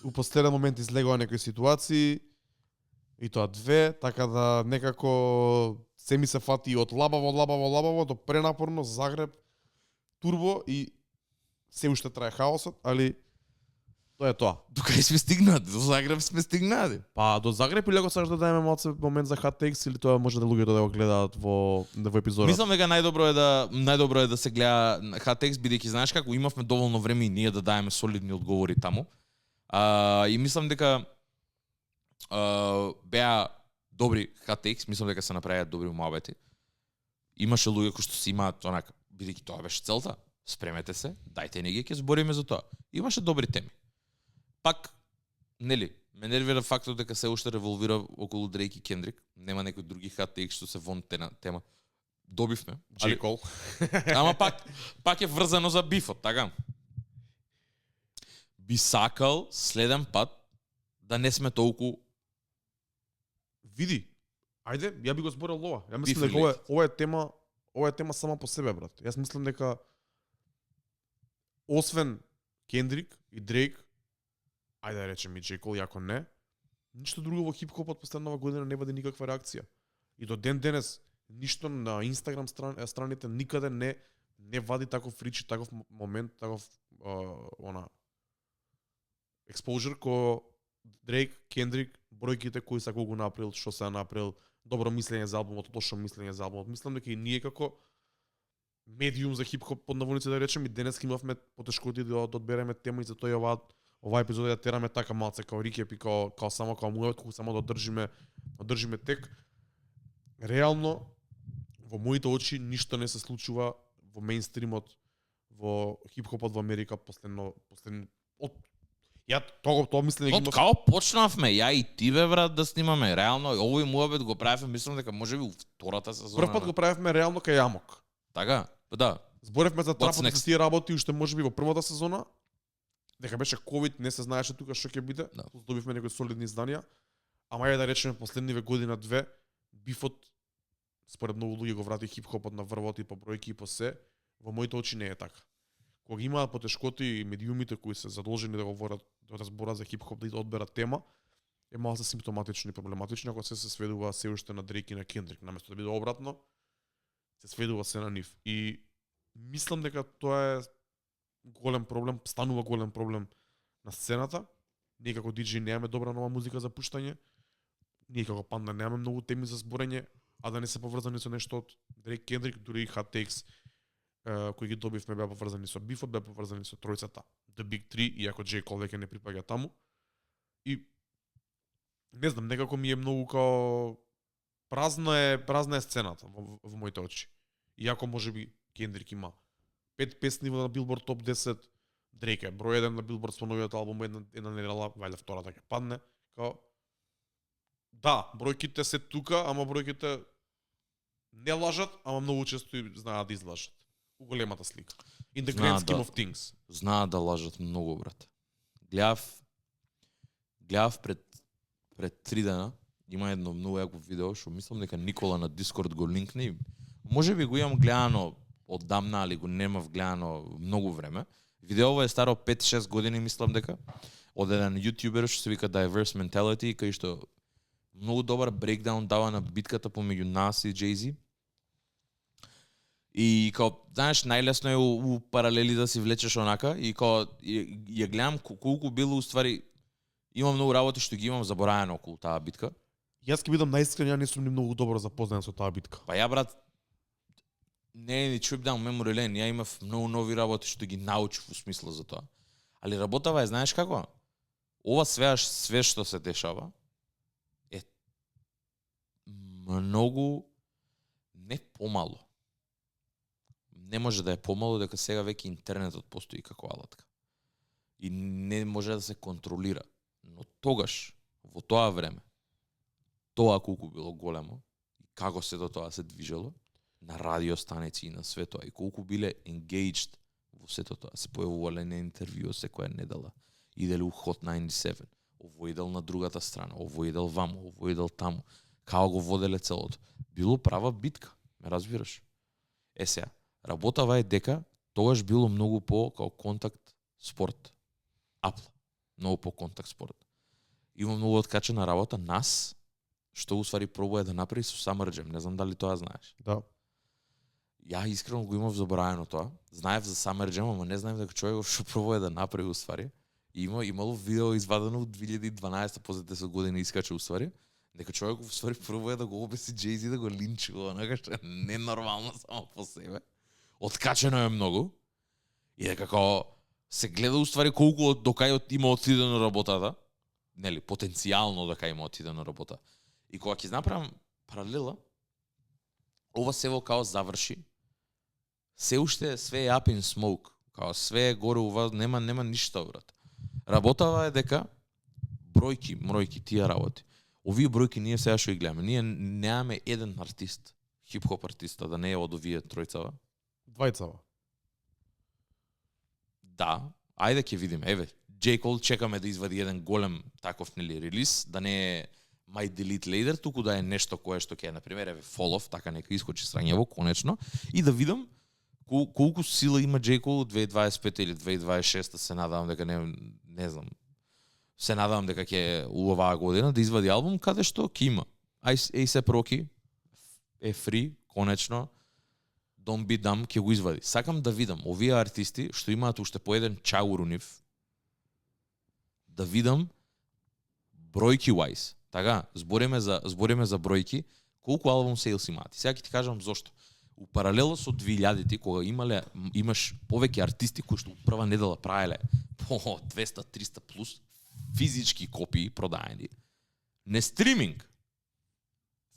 У последен момент излегува некои ситуации, и тоа две, така да некако се ми се фати од лабаво до пренапорно, Загреб, турбо и се уште трае хаосот, али Тоа е тоа. До кај сме стигнати? До Загреб сме стигнати. Па до Загреб или ако сакаш да дадеме малце момент за hot takes или тоа може да луѓето да го гледаат во епизодата? Мислам дека најдобро е да се гледа hot takes, бидејќи знаеш како имавме доволно време и ние да даеме солидни одговори таму. И мислам дека беа добри hot takes, мислам дека се направија добри муабети. Имаше луѓе кои што си имаат онака, бидејќи тоа беше целта. Спремете се, дајте ни ги, ќе збориме за тоа. Имаше добри теми. Пак, нели, ме нервира фактот дека се уште револвира околу Дрейк и Кендрик. Нема некои други hot takes што се вон тема. Добивме. J. Cole. Ама пак е врзано за бифот, така? Би сакал следен пат да не сме толку Види. Ајде, ја би го зборил ова. Ја мислам Beef дека ова е тема сама по себе, брат. Јас мислам дека освен Кендрик и Дрейк, ајде да речем и J. Cole, јако не, ништо друго во хип-хопот последнава година не води никаква реакција. И до ден денес ништо на Инстаграм страните никаде не вади таков рич, таков момент, таков exposure ко Дрейк, Кендрик, бројките кои са го направил, што се направил, добро мислење за албумот, лошо мислење за албумот. Мислам дека и ние како медиум за хип-хоп под наводници да речем и денес имавме потешкоти да одбереме тема и за тоа и оваа епизода ја тераме така малце као рикеп и као само као муавет, колку само да одржиме тек. Реално во моите очи ништо не се случува во мејнстримот, во хип-хопот во Америка ја тоа мислам дека Од као почнавме, ја и ти бе брат да снимаме. Реално овој муабет го правевме, мислам дека можеби у втората сезона. прв пат го правевме реално кај Јамок. Така? Да. Зборевме за трапот next? за тие работи уште можеби во првата сезона. Дека беше ковид, не се знаеше тука што ќе биде. Да. Добивме некои солидни изданија. Ама ја да речеме последниве година две, бифот според многу луѓе го врати хип-хопот на врвот и по бројки и по се. Во моите очи не е така. Кога имаат потешкоти и медиумите кои се задолжени да говорат, да разборат за хип-хоп, да одберат тема, е малку симптоматично и проблематично ако се сведува се уште на Дрейк и на Кендрик, наместо да биде обратно, се сведува се на нив. И мислам дека тоа е голем проблем, станува голем проблем на сцената. Ние како диџеи немаме добра нова музика за пуштање. Ние како Панда немаме многу теми за зборење, а да не се поврзани со нешто од Дрейк, Кендрик, дури и hot takes кои ги добивме беа поврзани со бифот, беа поврзани со тројцата The Big 3, иако J. Cole веќе не припаѓа таму. И не знам, некако ми е многу као празна е сцената во моите очи. Иако можеби Кендрик има 5 песни на Billboard Top 10, Дрейк е број 1 на Billboard со новиот албум, една недела, вајде втората ќе падне. Као да, бројките се тука, ама бројките не лажат, ама многу често и знаат да излажат. У големата слика. In the grand scheme of things. Знаат да лажат многу, брат. Гледав пред 3 дена, има едно многу јако видео, што мислам дека Никола на Дискорд го линкне. Можеби го имам гледано оддамна, али го немав гледано многу време. Видеово е старо 5-6 години, мислам дека, од еден јутјубер што се вика Diverse Mentality, кај што многу добар брейкдаун дава на битката помеѓу нас и Jay-Z. И као, знаеш, најлесно е у паралели да си влечеш онака и као ја гледам колку било уствари имам многу работи што ги имам забораено околу таа битка. Јас ќе бидам најискрен, ја не сум ни многу добро запознат со таа битка. Па ја брат не е ни trip down memory lane, ја имав многу нови работи што ги научив во смисла за тоа. Али работава е, знаеш како? Ова све што се дешава е многу не помало. Не може да е помало дека сега веќе интернетот постои како алатка. И не може да се контролира. Но тогаш, во тоа време, тоа колку било големо, и како се до тоа се движело, на радиостаници и на све тоа, и колку биле engaged во сето тоа, се појавувале на интервју секоја недела, иделе у Hot 97, овој идел на другата страна, овој идел ваму, овој идел таму, како го воделе целото. Било права битка, ме разбираш? Е сега, работава е дека тогаш било многу по као контакт спорт. Апла. Многу по контакт спорт. Има многу откачена работа нас, што усвари пробува да направи со Summer Jam. Не знам дали тоа знаеш. Да. Ја искрено го имав забораено тоа. Знаев за Summer Jam, ама не знаев дека човекот што пробува да направи усвари. Имало видео извадено од 2012 после 10 години искаче уствари. Дека човек уствари прво е да го обеси Джейзи да го линчува, онака што е ненормално само по себе. Откачено е многу. И дека како се гледа уствари колку до кај има отидено работата. Нели, потенцијално да кај има отидено работа. И кога ќе направам паралела, ова сево као заврши, се уште све е up in smoke. Као све е горе ова, нема ништо, брат. Работава е дека бројки, тие работи. Овие бројки ние сега што ги гледаме. Ние немаме еден артист, хип-хоп артиста, да не е од овие тројцава. Двајцава. Да, ајде ќе видиме. Еве, J. Cole чекаме да извади еден голем таков нели релиз, да не е My Delete Later, туку да е нешто кое што ќе е, например, еве Fall Off, така нека искочи срањево конечно, и да видам колку сила има J. Cole од 2025 или 2026, се надевам дека не знам. Се надевам дека ќе оваа година да извади албум каде што ќе има. A$AP Rocky е фри, конечно. Don't Be Dumb ќе го извади. Сакам да видам овие артисти што имаат уште по еден чаур у нив, да видам бројки wise. Така, збориме за бројки, колку албум сейлс имаат. И сега ќе ти кажам зошто. У паралела со 2000-ти, кога имаш повеќе артисти кои што прва недела правеле по 200-300 плюс физички копии продаени, не стриминг,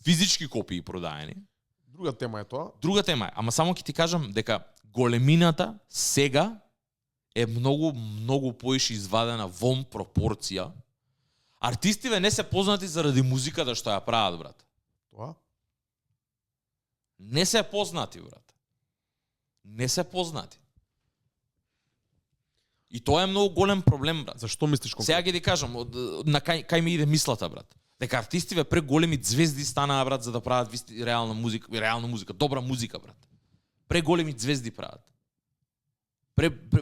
физички копии продаени. Друга тема е тоа. Друга тема е, ама само ќе ти кажам дека големината сега е многу поише извадена вон пропорција. Артистиве не се познати заради музиката што ја прават, брат. Тоа? Не се познати, брат. Не се познати. И тоа е многу голем проблем, брат. Зашто мислиш конкретно? Сега ќе ти кажам, на кај ми иде мислата, брат. Дека артистиве преголеми звезди станаа, брат, за да прават реална музика, добра музика, брат. Преголеми звезди прават.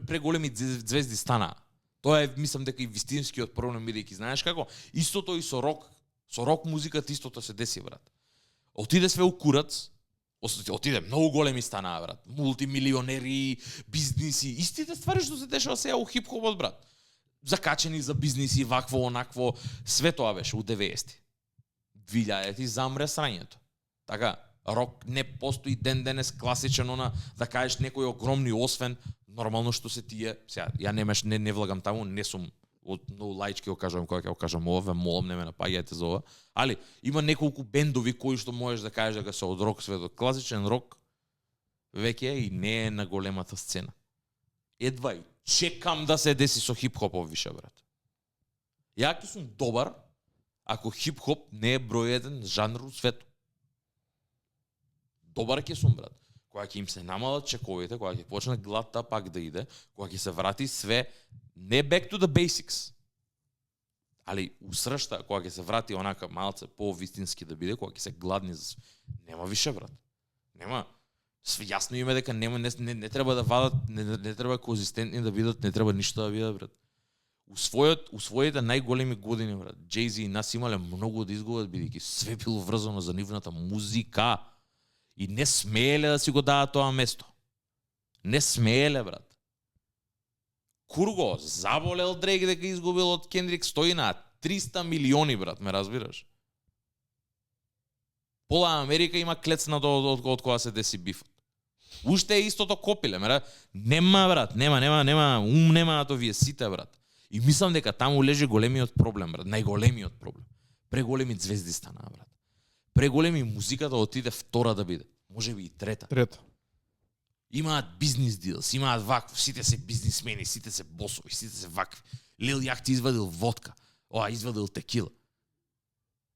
Преголеми звезди станаа. Тоа е, мислам дека и вистинскиот проблем, бидејќи знаеш како, истото и со рок. Со рок музиката истото се деси, брат. Отиде све у курац, отиде многу големи станаа, брат. Мултимилионери, бизниси, истите ствари што се дешава сега у хип-хопот, брат. Закачени за бизниси, вакво, онакво, све тоа беше у 90-ти. 2000-ти замре срањето. Така, рок не постои ден денес класичен она да кажеш некој огромни освен нормално што се тие. Сега ја не влагам таму, не сум од no лаички го кажувам кога ќе го кажам ова, молам не ме напаѓајте за ова. Али има неколку бендови кои што можеш да кажеш дека се од рок светот. Класичен рок веќе и не е на големата сцена. Едва и чекам да се деси со хип-хопов више, брат. Ја ќе сум добар ако хип-хоп не е број еден жанр у светот. Добар ќе сум, брат. Кога ќе им се намалат чековите, кога ќе почне главта пак да иде, кога ќе се врати све, не back to the basics, али усршта, кога ќе се врати онака малце по-вистински да биде, кога ќе се гладни за све. Нема више, брат. Нема. Све јасно име дека нема, не треба да вадат, не треба конзистентни да бидат, не треба ништо да бидат, брат. У своите најголеми години, брат, Jay-Z и нас имале многу да изгубат, бидејќи све било врзано за нивната музика. И не смееле да си го дадат тоа место. Не смееле, брат. Курго, заболел Дрейк дека изгубил од Кендрик, стои на 300 милиони, брат, ме разбираш? Пола Америка има клецнато од кога се деси бифот. Уште е истото копиле, мера. Нема, брат, нема, немаат овие сите, брат. И мислам дека таму лежи големиот проблем, брат, најголемиот проблем. Преголеми звезди станаа, брат. Преголеми музиката отиде втора да биде. Можеби и трета. Имаат бизнис дилс, имаат вакво, сите се бизнисмени, сите се босови, сите се вакви. Лил Јахти извадил водка, извадил текила.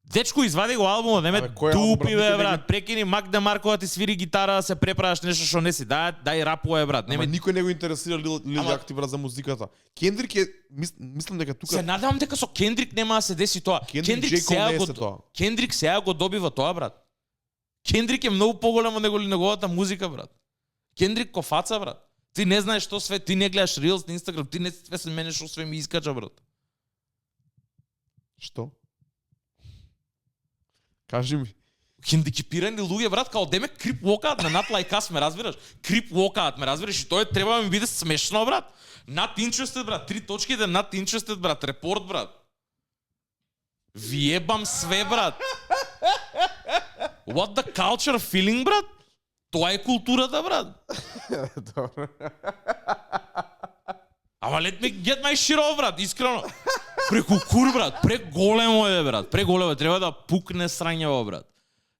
Дечко извади го албумот, не ме тупи, бе, брат. Прекини Мак Демарко да ти свири гитара, да се преправаш нешто што не си. Дај рапува, брат. Ама никој не го интересира Лил Јахти, брат, за музиката. Кендрик е, мислам дека тука... Се надевам дека со Кендрик нема да се деси тоа. Кендрик сега го добива тоа, брат. Кендрик е многу поголем од неговата музика, брат. Кендрик кофаца, брат. Ти не знаеш што све, ти не гледаш Reels на Instagram, ти не све се мене што све ми искача, брат. Што? Кажи ми. хендикипирани луѓе, брат, као деме крип walkout на над like us, ме разбираш? Крип walkout, ме разбираш? И тоа треба да ми биде смешно, брат. Not interested, брат. 3 точките not interested, брат. Репорт, брат. Виебам све, брат. What the culture feeling, брат? Тоа е културата, брат. Добро. Ама let me get my shit off, брат, искрено. Преку кур, брат, преголемо е, брат. Преголемо, треба да пукне срањево, брат.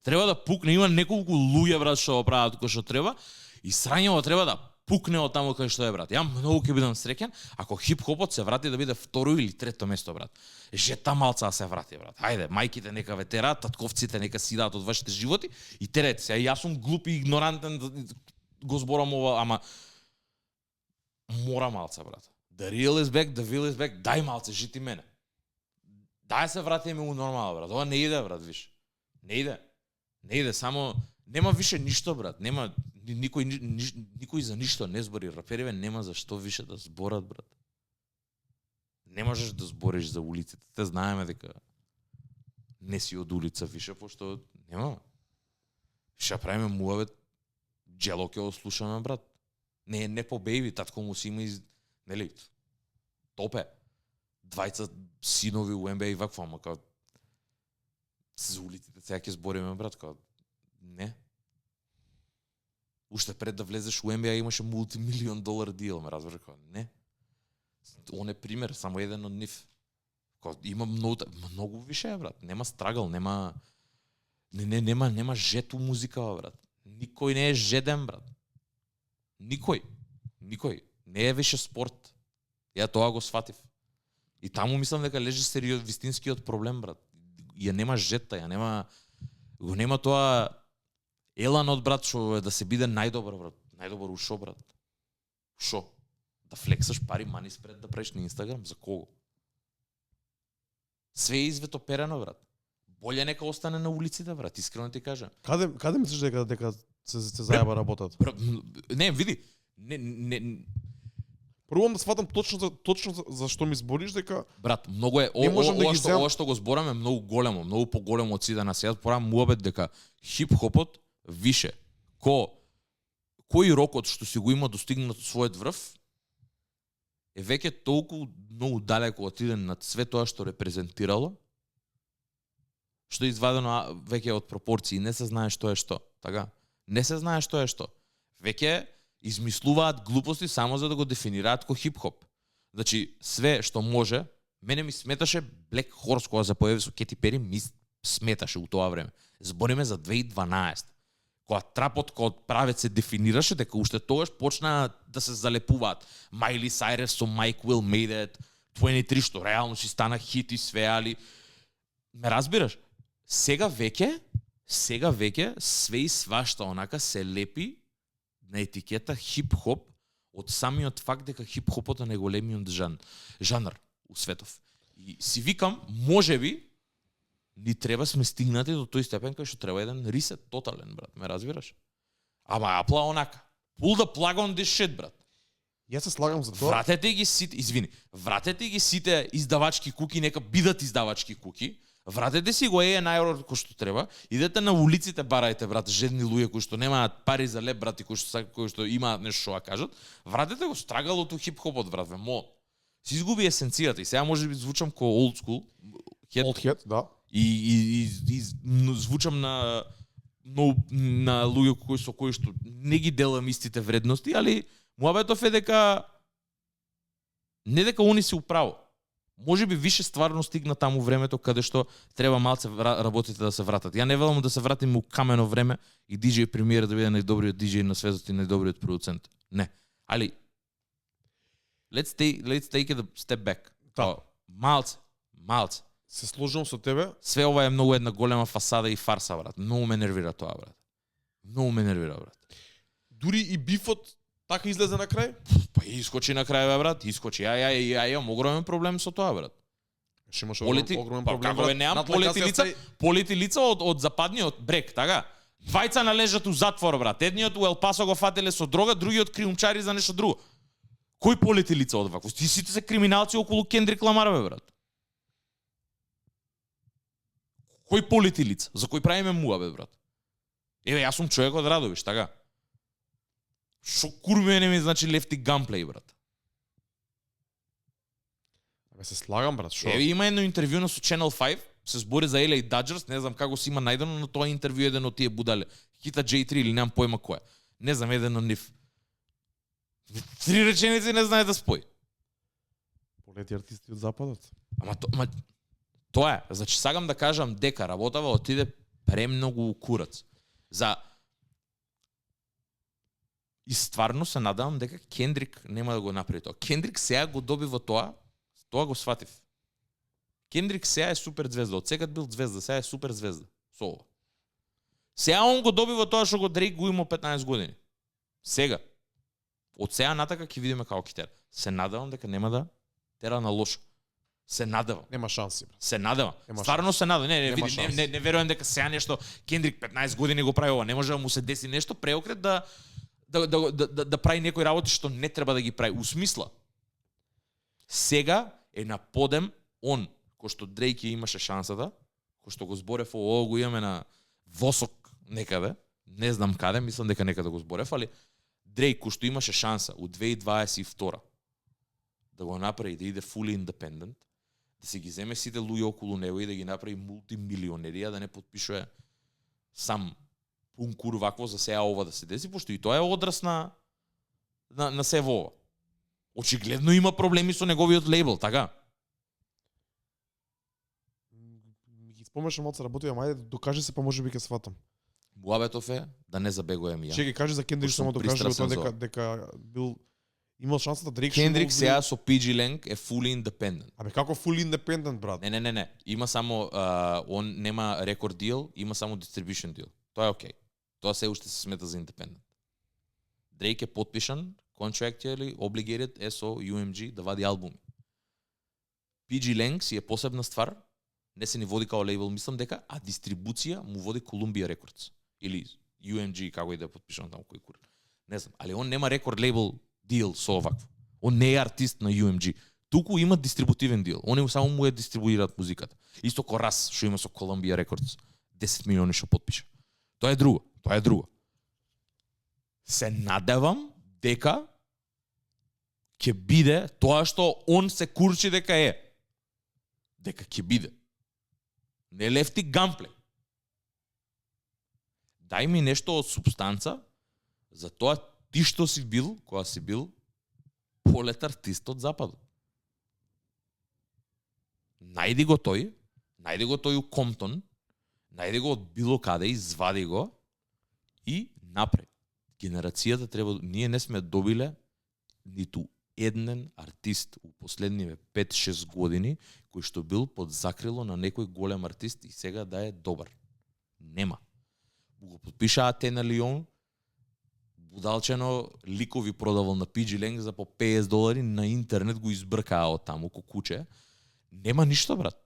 Треба да пукне, има неколку луѓе, брат, што го прават кој што треба и срањево треба да пукне од таму кај што е, брат. Ја многу ќе бидам среќен ако хип-хопот се врати да биде второ или трето место, брат. Жета малца се врати, брат. Хајде, мајките нека ве тераат, татковците нека си дадат од вашите животи и терете се. Јас сум глуп и игнорантен, го зборам ова, ама мора малца, брат. The real is back, the real is back. Дај малце, жити мене. Дај се вратиме у нормално, брат. Ова не иде, брат, виш. Не иде. Не иде, само нема више ништо, брат. Нема никој за ништо не збори. Рапериве нема за што више да зборат, брат. Не можеш да збориш за улиците. Те знаеме дека не си од улица више, пошто нема. Ша правиме муавет, джело ќе ослушаме, брат. Не по бејби, татко му си има нели, топе. Двајца синови у НБА и вакво, ама као за улиците сега ќе збориме, брат, као не. Уште пред да влезеш у НБА имаше мултимилион долар дил, ме разбираш, као не. Он е пример, само еден од нив. Као има многу више, брат. Нема страгал, нема жету музика, брат. Никој не е жеден, брат. Никој. Не е више спорт. Ја тоа го сватив. И таму мислам дека лежи вистинскиот проблем, брат. Ја нема жета, го нема тоа еланот, брат, што да се биде најдобар, брат. Најдобар у шо, брат? Шо? Да флексаш пари мани спред да правиш на Инстаграм? За кого? Све е изветоперено, брат. Боле нека остане на улиците, брат, искрено ти кажам. Каде мислиш дека се зајаба работат? Не, види. Прво да сватам точно за што ми збориш дека брат, многу е ова што го збораме многу големо, многу поголемо од сите на сега. Порам муабет дека хип-хопот више кој рокот што си го има достигнат својот врв е веќе толку многу далеко отиден над све тоа што репрезентирало, што е извадено веќе од пропорции, не се знае што е што, така? Не се знае што е што. Веќе измислуваат глупости само за да го дефинираат ко хип-хоп. Значи, све што може, мене ми сметаше Black Horse кога се појави со Кети Пери, ми сметаше у тоа време. Збориме за 2012. Кога трапот кod правец се дефинираше, дека уште тогаш почна да се залепуваат. Майли Сайрес со Mike Will Made It, 23, што реално си стана хит и све, али ме разбираш? Сега веќе све и свашта онака се лепи на етикета хип-хоп од самиот факт дека хип-хопот е најголемиот жанр у светов. И си викам, можеби ни треба сме стигнати до тој степен кај што треба еден ресет тотален, брат, ме разбираш? Ама апла онака. Pull the plug on this shit, брат. Јас се слагам за тоа. Вратете ги сите издавачки куки, нека бидат издавачки куки. Вратете си го најорот кој што треба. Идете на улиците, барајте, брат, жедни луѓе кои што немаат пари за леп, брат, и кои што имаат нешто што кажат. Вратете го страгалот у хип-хопот, брат, мо. Си изгуби есенцијата и сега можеби звучам ко old school. Old head, да. И звучам на луѓе кои што не ги делам истите вредности, али муабетов е дека не дека они се управо. Може би више стварно стигна таму времето каде што треба малце работите да се вратат. Ја не велам да се вратиме у камено време и DJ Premier да биде најдобриот DJ на светот и најдобриот продуцент. Не. Али let's take it a step back. Да. Малце. Се сложувам со тебе. Све ова е многу една голема фасада и фарса, брат. Многу ме нервира тоа, брат. Брат. Дури и бифот така излезе на крај? Па искочи на крај, брат. Искочи. Ја имам огромен проблем со тоа, брат. Ше имаш огромен проблем. Како неам полети лица од западниот брег, така? Двајца належат у затвор, брат. Едниот у Ел Пасо го фателе со дрога, другиот криумчари за нешто друго. Кој полети лица од вакво? Сите се криминалци околу Кендрик Ламар, брат. Кој полети лица? За кој правиме муабет, брат? Еве, јас сум човек од Радовиш, така? Шо курве не ми значи лефти ганплей, брат? Абе се слагам, брат, шо? Еве, има едно интервју на со Channel 5, се збори за LA Dodgers, не знам како си има најдено, но тоа интервју еден од тие будале. Хита J3 или немам појма кој. Не знам, еден од нив. 3 реченици не знае да спои. Полети артисти од западот. Ама тоа е. Значи сакам да кажам дека работава отиде премногу у курац. И стварно се надевам дека Кендрик нема да го направи тоа. Кендрик сега го добива тоа го сватив. Кендрик сега е супер звезда. Од секад бил звезда, сега е супер звезда. Со ова. Сега он го добива тоа што го Дрейк го има 15 години. Сега. Од сега натака ќе видиме како ќе тера. Се надевам дека нема да тера на лошо. Се надевам. Нема шанси, брат. Се надевам. Нема Стварно се надевам. Не верувам дека сега нешто Кендрик 15 години го прави ова. Не може да му се деси нешто преокрет да прави некои работи што не треба да ги прави. У смисла. Сега е на подем он, кој што Дрейк имаше шансата, кој што го зборев ово го имаме на Восок некаде, не знам каде, мислам дека некаде го зборев, али Дрейк кој што имаше шанса у 2022 да го направи да иде fully independent, да се ги земе сите луѓе околу него и да ги направи мултимилионери, а да не потпишува сам пункур вакво за сега ова да се деси, пошто и тоа е одрас на се ова. Очигледно има проблеми со неговиот лейбл, така? Ги спомнешам од се работи, ама ајде докажи се, па можеби ќе сватам. Муабетов е да не забегувам ја. Чеки, кажи за Кендрик, само докажи тоа дека бил имал шансата Дрейк. Кендрик сега со PG Lang е fully independent. Абе како fully independent, брат? Не. Има само он нема рекорд дил, има само distribution дил. Тоа е окей. Тоа се уште се смета за independent. Дрейк е потпишан contractually obligated е со UMG да вади албуми. PG Lang си е посебна ствар, не се ни води као лейбл, мислам дека, а дистрибуција му води Columbia Records или UMG, како и да е потпишан таму кој кур. Не знам, али он нема рекорд лейбл дил со овакво. Он не е артист на UMG. Туку има дистрибутивен дил. Они само му е дистрибуираат музиката. Исто ко Рас што има со Columbia Records. 10 милиони што потпиша. Тоа е друго. Се надевам дека ќе биде тоа што он се курчи дека е. Дека ќе биде. Не лефти ганплей. Дај ми нешто од субстанца за тоа ти што си бил, кога си бил полет артист од западот. Најди го тој у Комптон, најди го од било каде, извади го и напред. Генерацијата треба, ние не сме добиле ниту еден артист у последниве 5-6 години кој што бил под закрило на некој голем артист и сега да е добар. Нема. Го подпишаа Тена Лион, будалчено ликови продавал на PG Lang за по $50 на интернет, го избркаа од таму ко куче. Нема ништо, брат.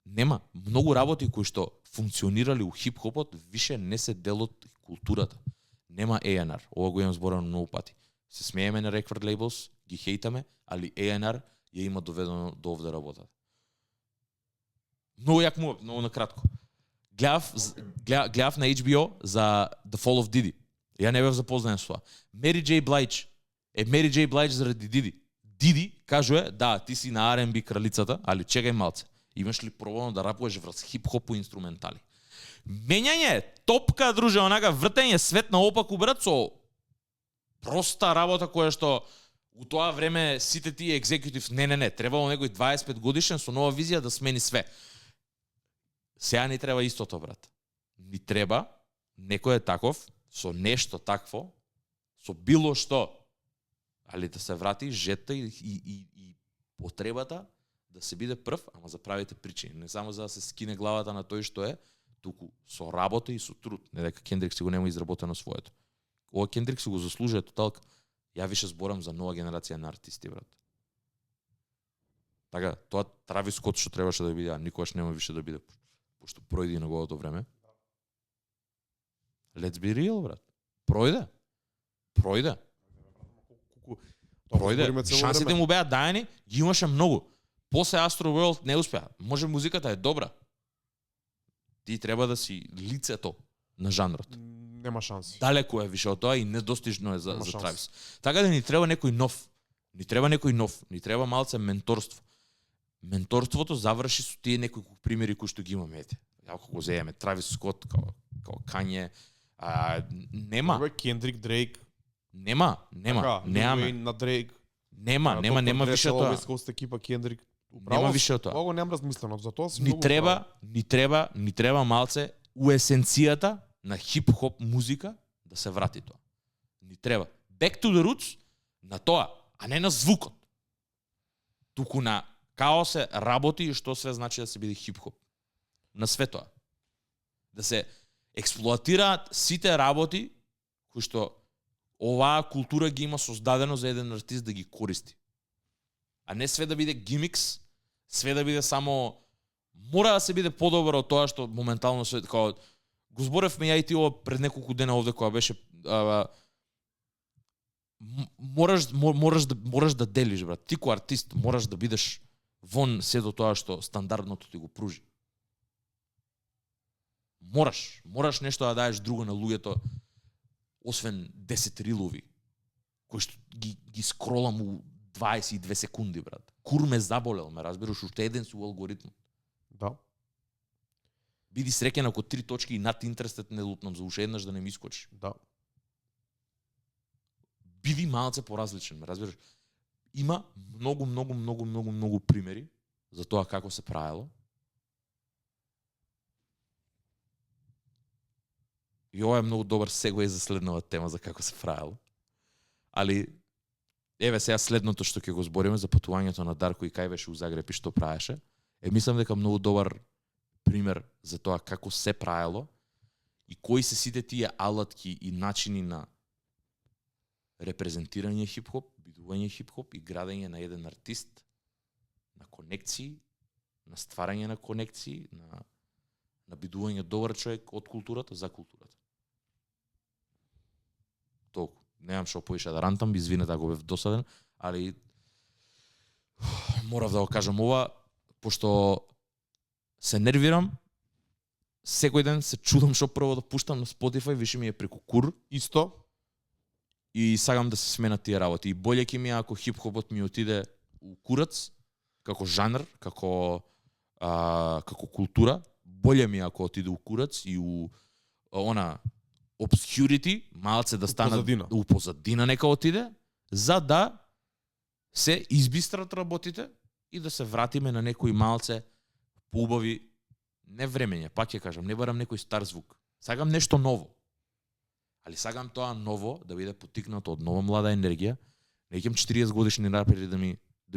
Нема. Многу работи кои што функционирали у хип-хопот више не се дел од културата. Нема A&R. Ова го имам зборано многу пати. Се смееме на record labels, ги хейтаме, али A&R ја има доведено до овде работата. Многу јак му, многу накратко. Гледав на HBO за The Fall of Diddy. Ја не бев запознаен со тоа. Mary J. Blige е Mary J. Blige заради Diddy. Diddy кажува, да, ти си на R&B кралицата, али чекај малце. Имаш ли пробано да рапуваш врз хип-хоп инструментали? Менјање, топка, друже, онака вртење свет наопаку, брат, со проста работа која што у тоа време сите тие екзекутив, не, требало некој 25 годишен со нова визија да смени све. Сега ни треба истото, брат. Ни треба некој е таков, со нешто такво, со било што, али да се врати жета и потребата да се биде прв, ама за правите причини. Не само за да се скине главата на тој што е, туку со работа и со труд. Не дека Кендрик си го нема изработено своето. Ова Кендрик си го заслужува тоталка. Ја више зборам за нова генерација на артисти, брат. Така, тоа Травис Скот што требаше да биде, а никогаш нема више да биде, пошто пројде неговото време. Let's be real, брат. Пројде. Шансите му беа дајани, ги имаше многу. После Astro World не успеа. Може музиката е добра. Ти треба да си лицето на жанрот. Нема шанси. Далеко е више од тоа и недостижно е за Нема шанси. Травис. Така да ни треба некој нов. Ни треба малце менторство. Менторството заврши со тие некои примери кои што ги имаме, ете. Ако го земеме Травис Скот, као Кање, нема. Кендрик, Дрейк. Нема. Немаме. На Дрейк. Нема више тоа. West Coast екипа Кендрик. Нема више од тоа. Ова немам размислено, затоа си Ни треба малце у есенцијата на хип-хоп музика да се врати тоа. Ни треба. Back to the roots на тоа, а не на звукот. Туку на као се работи и што све значи да се биде хип-хоп. На све тоа. Да се експлоатираат сите работи кои што оваа култура ги има создадено за еден артист да ги користи. А не све да биде гимикс, све да биде само... Мора да се биде подобро од тоа што моментално се... Као... Го зборевме ја и ти ова пред неколку дена овде која беше... Мораш да делиш, брат. Ти ко артист мораш да бидеш вон сето тоа што стандардното ти го пружи. Мораш нешто да даеш друго на луѓето, освен 10 рилови, кои што ги скролам у 22 секунди, брат. Кур ме заболел, ме разбираш, уште еден си у алгоритмот. Да. Биди среќен ако 3 точки и над интересът не лутнам за уште еднаш да не ми искочи. Да. Биди малце поразличен, ме разбираш. Има многу примери за тоа како се правело. И ова е многу добар сегуеј за следната тема за како се правело. Али еве сега следното што ќе го збориме за патувањето на Дарко и кај беше у Загреб и што правеше. Мислам дека многу добар пример за тоа како се правело и кои се сите тие алатки и начини на репрезентирање хип-хоп, бидување хип-хоп и градење на еден артист, на конекции, на стварање на конекции, на бидување добар човек од културата за културата. Толку. Немам што поише да рантам, извинете ако бев досаден, али морав да го кажам ова, пошто се нервирам, секој ден се чудам што прво да пуштам на Spotify, више ми е преку кур, Исто. и сагам да се сменат тие работи. И боле ќе ми е ако хип-хопот ми отиде у курац, како жанр, како култура, боле ми е ако отиде у курац и у obscurity, малце да стана у позадина нека отиде, за да се избистрат работите и да се вратиме на некои малце поубави, не времења, пак ќе кажам, не барам некој стар звук. Сагам нешто ново. Али сагам тоа ново да биде потикнато од нова млада енергија. Не ќам 40 годишни рапери да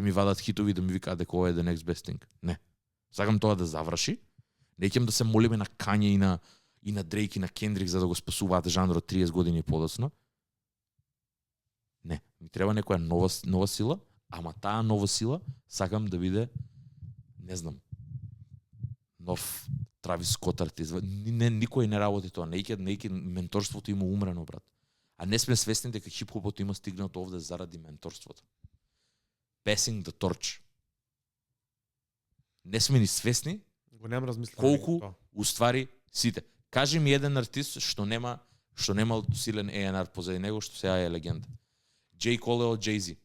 ми вадат хитови да ми викаат дека ова е the next best thing. Не. Сагам тоа да заврши. Не ќам да се молиме на Кање и на Дрейк и на Кендрик за да го спасуваат жанрот 30 години подоцна. Не, ми треба некоја нова сила, ама таа нова сила сакам да биде, не знам, нов Травис Скот артист. Никој не работи тоа. Неќе менторството има умрено, брат. А не сме свесни дека хип-хопот има стигнато овде заради менторството. Passing the torch. Не сме ни свесни Го немам размислено. колку уствари сите. Кажи ми еден артист што нема силен A&R позади него, што сега е легенда. J. Cole од Jay-Z.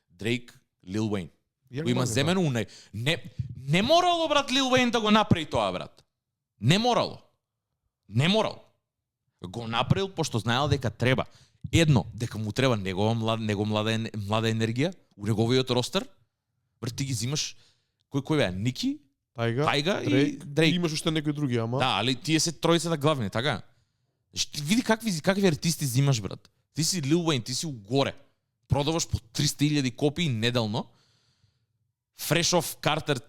Дрейк, Лил Уейн. Кој има земено унај. Не морало, брат, Лил Уейн да го направи тоа, брат. Не морало. Го направил пошто знаел дека треба. Едно, дека му треба негова млада енергија, у неговиот ростер. Брат, ти ги зимаш кој беа? Ники, Тайга и Дрейк. Имаш уште некои други, ама. Да, али тие се тројцата главни, така? Види какви артисти зимаш, брат. Ти си Лил Уейн, ти си угоре. Продаваш по 300,000 копии неделно. Fresh Off Carter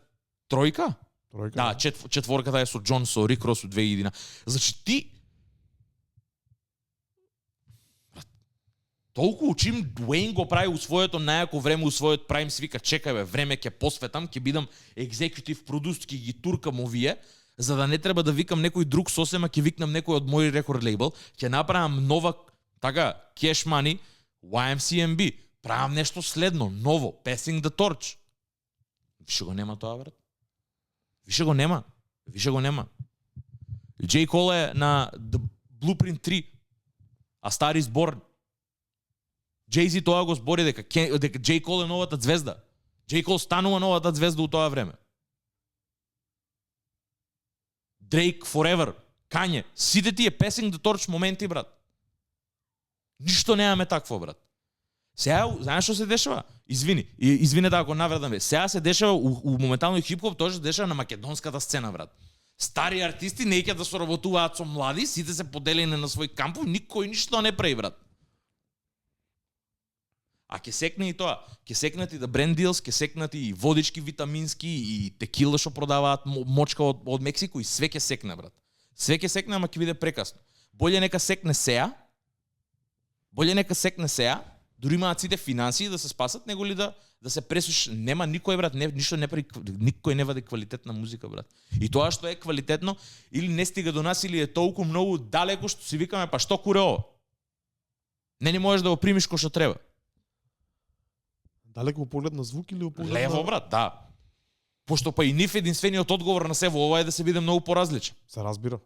тројка? Да, четворката е со Джон, со Рик Рос у 2011. Значи ти толку учим Уейн го прави у своето најако време, у својот прайм, свика чекај бе, време ќе посветам, ќе бидам екзекутив продуст, ќе ги туркам овие, за да не треба да викам некој друг сосема, ќе викнам некој од мој рекорд лейбл, ќе направам нова така Cash Money, YMCMB, правам нешто следно, ново, Passing the Torch. Више го нема тоа, брат. Више го нема. J. Cole е на The Blueprint 3, а Star is Born. Jay-Z тоа го збори дека J. Cole е новата звезда. J. Cole станува новата звезда у тоа време. Drake Forever, Kanye, сите тие passing the torch моменти, брат. Ништо немаме такво, брат. Сега, знаеш што се дешава? Извини да го навредам ве. Сега се дешава у моментално хип-хоп, тоа се дешава на македонската сцена, брат. Стари артисти не ќе да соработуваат со млади, сите се поделени на свој кампов, никој ништо не прави, брат. А ќе секне и тоа, ќе секнат и да бренд дилс, ќе секнат и водички витамински и текила што продаваат мочка од Мексико и све ќе секне, брат. Све ќе секне, ама ќе биде прекасно. Боле нека секне сеа. Дури имаат сите финансии да се спасат, него ли да се пресуш. Нема никој, брат, ништо не прави, никој не вади квалитетна музика, брат. И тоа што е квалитетно или не стига до нас или е толку многу далеко што си викаме па што куре ово. Не можеш да го примиш кој што треба. Далеко поглед на звук или поглед лево, на... брат, да. Пошто па и нив единствениот одговор на сево ова е да се биде многу поразличен. Се разбира.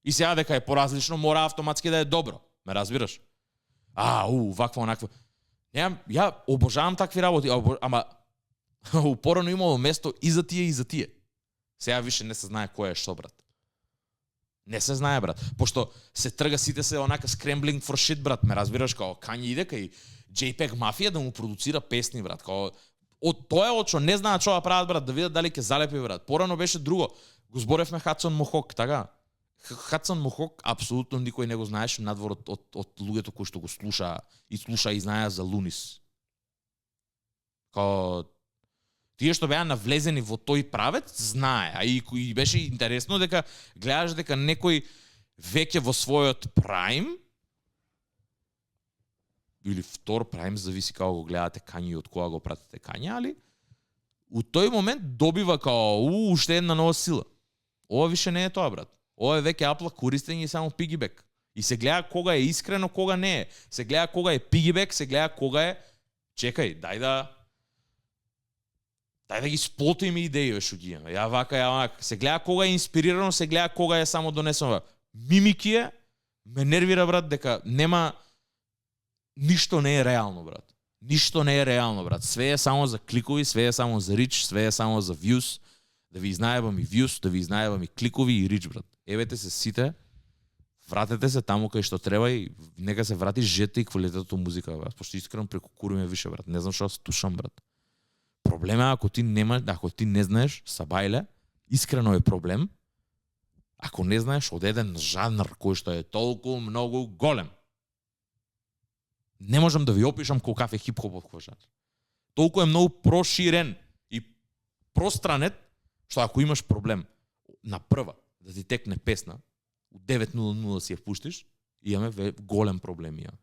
И сега дека е поразлично, мора автоматски да е добро. Ме разбираш? Вакво, онакво. Ја обожавам такви работи, ама упорано имало место и за тие. Сега више не се знае кој е што, брат. Не се знае, брат. Пошто се трга сите се онака scrambling for shit, брат. Ме разбираш, као Kanye иде кај JPEG Mafia да му продуцира песни, брат. Као од тоа од што не знаат што да прават, брат, да видат дали ќе залепи, брат. Порано беше друго. Го зборевме Hudson Mohawk, така? Hudson Mohawk апсолутно никој не го знаеше надвор од луѓето кои што го слуша и знаеа за Лунис. Као тие што беа навлезени во тој правец, знае. А и беше интересно дека гледаш дека некој веќе во својот прайм или втор прайм, зависи како го гледате Kanye и од кога го пратите Kanye, али у тој момент добива као уште една нова сила. Ова више не е тоа, брат. Ова е веќе апла користење и само пигибек. И се гледа кога е искрено, кога не е. Се гледа кога е пигибек, се гледа кога е чекај, дај да ги сплотиме идеи што ги имаме. Ја вака. Се гледа кога е инспирирано, се гледа кога е само донесено. Мимики е, ме нервира, брат, дека нема ништо не е реално, брат. Ништо не е реално, брат. Све е само за кликови, све е само за рич, све е само за views. Да ви изнаебам и views, да ви изнаебам и кликови и рич, брат. Евете се сите, вратете се таму кај што треба и нека се врати жете и квалитетот музика, брат. Пошто искрено преку куриме више, брат. Не знам што слушам, брат. Проблем е ако ти не знаеш сабајле, искрено е проблем. Ако не знаеш од еден жанр кој што е толку многу голем. Не можам да ви опишам колкав е хип-хопот кој жанр. Толку е многу проширен и пространет, што ако имаш проблем на прва да ти текне песна, у 9:00 си ја пуштиш, имаме голем проблем имаме.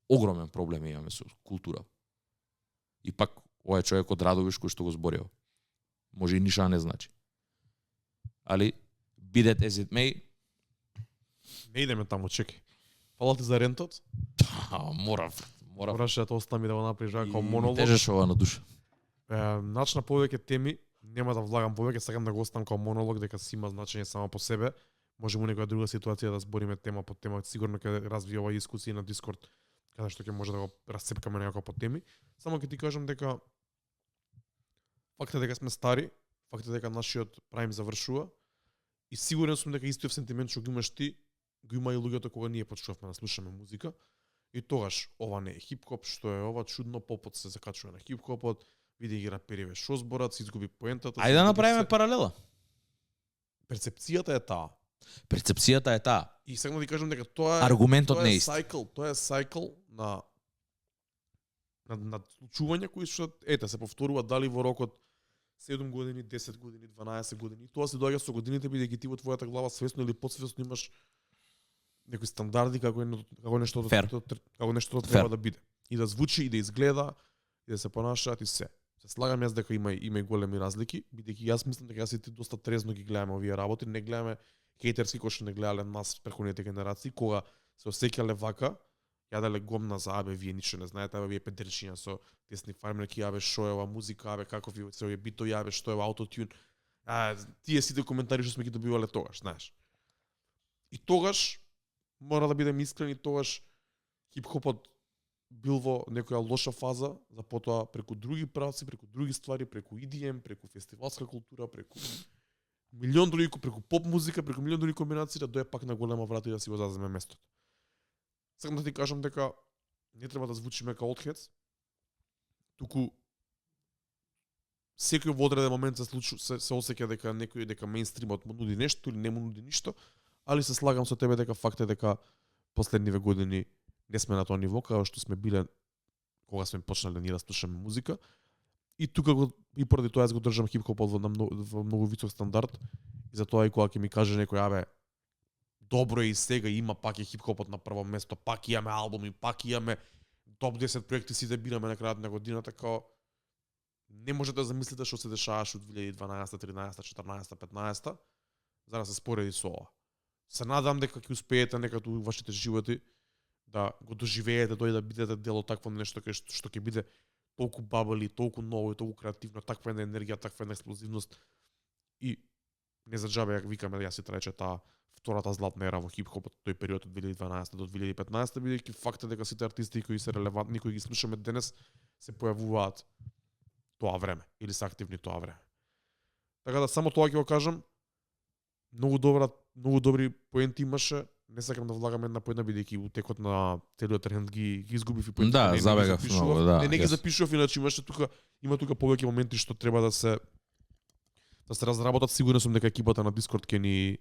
Огромен проблем имаме со култура. И пак овој човек од Радовиш кој што го зборил. Може и ништо не значи. Али be that as it may. Не идеме таму, чекај. Фала ти за рентот? Мора. Мораше да остави да го направиш како монолог. Тежеше ова на душа. Начна повеќе теми, нема да влагам повеќе, сакам да го оставам како монолог дека си има значење само по себе. Може му некоја друга ситуација да збориме тема по тема, сигурно ќе развие ова дискусија на Дискорд, каде што ќе може да го расцепкаме некако по теми. Само ќе ти кажам дека факт е дека сме стари, факт е дека нашиот прайм завршува и сигурен сум дека истиот сентимент што го имаш ти, го има и луѓето кога ние почнувавме да слушаме музика. И тогаш ова не е хип-хоп, што е ова чудно, попот се закачува на хип-хопот, види ги рапериве шо зборат, се изгуби поентата. Ајде да направиме паралела. Перцепцијата е таа. Перцепцијата е таа. И сега да ти кажам дека тоа е аргументот не е ист. Тоа е сайкл на случувања кои што се повторуваат дали во рокот 7 години, 10 години, 12 години. Тоа се доаѓа со годините бидејќи ти во твојата глава свесно или подсвесно имаш некои стандарди како нешто треба да биде. И да звучи, и да изгледа, и да се понашаат и се. Се слагам јас дека има и големи разлики, бидејќи јас мислам дека јас и ти доста трезно ги гледаме овие работи, не гледаме хејтерски кои што не гледале нас претходните генерации, кога се осеќале вака, јаделе гомна за вие ништо не знаете, вие петерчиња со тесни фармерки, шо е ова музика, каков е се овие битови, што е ова аутотюн. Тие сите коментари што сме ги добивале тогаш, знаеш. И тогаш мора да бидем искрени, тогаш хип-хопот бил во некоја лоша фаза, за потоа преку други правци, преку други ствари, преку EDM, преку фестивалска култура, преку милион други, преку поп музика, преку милион други комбинации да дое пак на голема врата и да си го заземе местото. Сакам да ти кажам дека не треба да звучиме као Oldheads, туку секој во одреден момент се осеќа дека некој дека мејнстримот му нуди нешто или не му нуди ништо, али се слагам со тебе дека факт е дека последниве години не сме на тоа ниво како што сме биле кога сме почнале ние да слушаме музика. И тука и поради тоа јас го држам хип-хопот во многу висок стандард. И затоа и кога ќе ми каже некој абе добро е и сега има пак е хип-хопот на прво место, пак имаме албуми, пак имаме топ 10 проекти сите бираме на крајот на годината, како не можете да замислите што се дешаваше од 2012, 13, 14, 15 за да се спореди со ова. Се надам дека ќе успеете некако во вашите животи да го доживеете тој да бидете дел од такво нешто што ќе биде толку бабали, толку ново и толку креативно, таква една енергија, таква една експлозивност. И не за џабе ја викаме јас се рече таа втората златна ера во хип-хопот тој период од 2012 до 2015, бидејќи факт е дека сите артисти кои се релевантни, кои ги слушаме денес, се појавуваат тоа време или се активни тоа време. Така да само тоа ќе го кажам. Многу добри поенти имаше. Не сакам да влагам една по една бидејќи у текот на целиот тренд ги изгубив и поентите. Да, забегав многу, да. Не ги запишував, иначе има тука повеќе моменти што треба да се разработат. Сигурен сум дека екипата на Discord ќе ни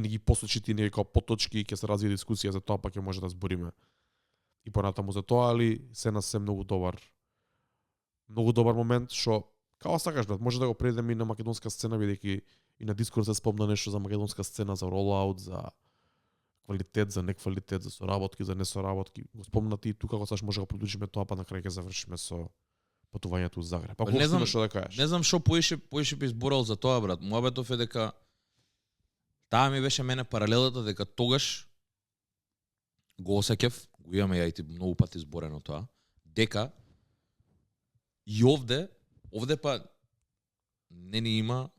ги посочи тие некако поточки и ќе се развие дискусија за тоа, па ќе може да збориме и понатаму за тоа, али се на се многу добар момент што како сакаш брат, може да го предадеме и на македонска сцена, бидејќи и на Discord се спомна нешто за македонска сцена, за ролаут, за квалитет, за неквалитет, за соработки, за несоработки. Го спомна ти тука како саш може да продолжиме тоа, па на крај ќе завршиме со патувањето во Загреб. Па не знам што да кажеш. Не знам што поише би зборал за тоа брат. Муабетов е дека таа ми беше мене паралелата дека тогаш го осеќав, го имаме ја и ти многу пати зборено тоа, дека и овде па не ни има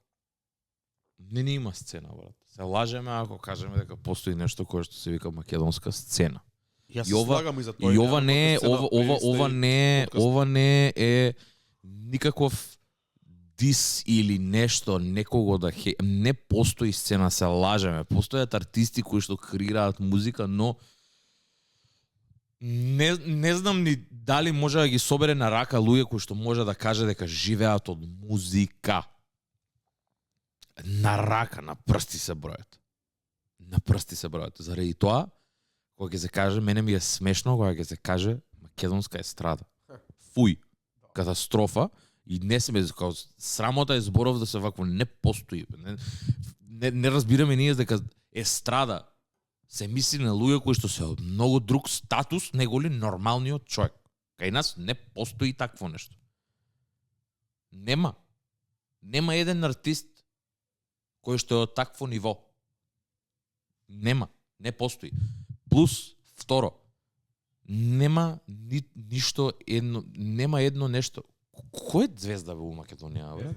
сцена, брат. Се лажеме ако кажеме дека постои нешто кое што се вика македонска сцена. Јас се слагам и за тоа. И ова не е никаков дис или нешто некого да не постои сцена, се лажеме. Постојат артисти кои што креираат музика, но не знам ни дали може да ги собере на рака луѓе кои што може да каже дека живеат од музика. На рака, на прсти се бројат. Заради тоа, кога ќе се каже, мене ми е смешно кога ќе се каже македонска естрада. Фуј, катастрофа. И не се као срамота е зборов да се вакво не постои. Не разбираме ние дека естрада се мисли на луѓе кои што се од многу друг статус неголи нормалниот човек. Кај нас не постои такво нешто. Нема еден артист кој што е од такво ниво. Не постои. Плюс, второ, нема ништо нема едно нешто. Кој е звезда во Македонија, бре?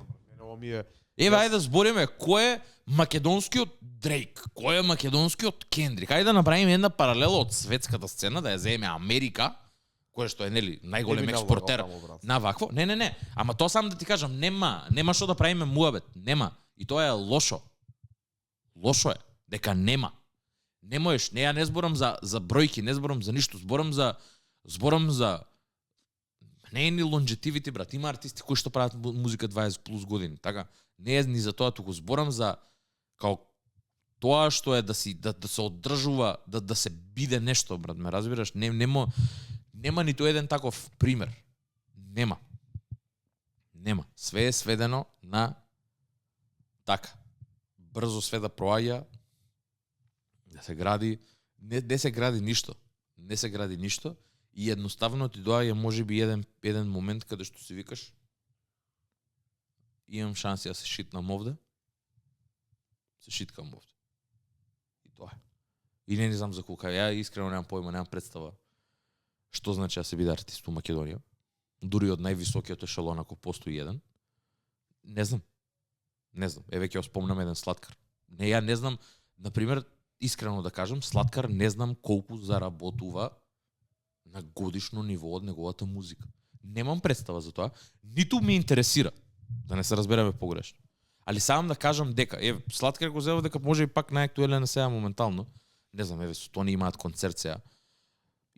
Еве, ајде да збориме, кој е македонскиот Дрейк, кој е македонскиот Кендрик. Ајде да направиме една паралела од светската сцена, да ја земеме Америка, кој што е нели најголем експортер на вакво. Не. Ама тоа сам да ти кажам, нема што да правиме муабет, нема. И тоа е лошо. Лошо е дека нема. Не можеш, ја не зборам за бројки, не зборам за ништо, зборам за не е ни лонжетивити, брат. Има артисти кои што прават музика 20 плюс години, така? Не е ни за тоа, туку зборам за као тоа што е да се одржува, да се биде нешто, брат, ме разбираш? Нема ниту еден таков пример. Нема. Све е сведено на така. Брзо све да проаѓа, да се гради, не се гради ништо. И едноставно ти доаѓа можеби еден момент каде што си викаш имам шанси да се шитнам овде. Се шиткам овде. И тоа е. И не знам за колка. Ја искрено немам појма, немам представа што значи да се биде артист во Македонија. Дури од највисокиот ешелон ако постои еден. Не знам. Не знам, еве ќе спомнам еден слаткар. Не, ја не знам, на пример, искрено да кажам, слаткар не знам колку заработува на годишно ниво од неговата музика. Немам представа за тоа, ниту ме интересира, да не се разбереме погрешно. Али сам да кажам дека, слаткар го зело дека може и пак најактуелен на сега моментално. Не знам, еве со Тони имаат концерт сега.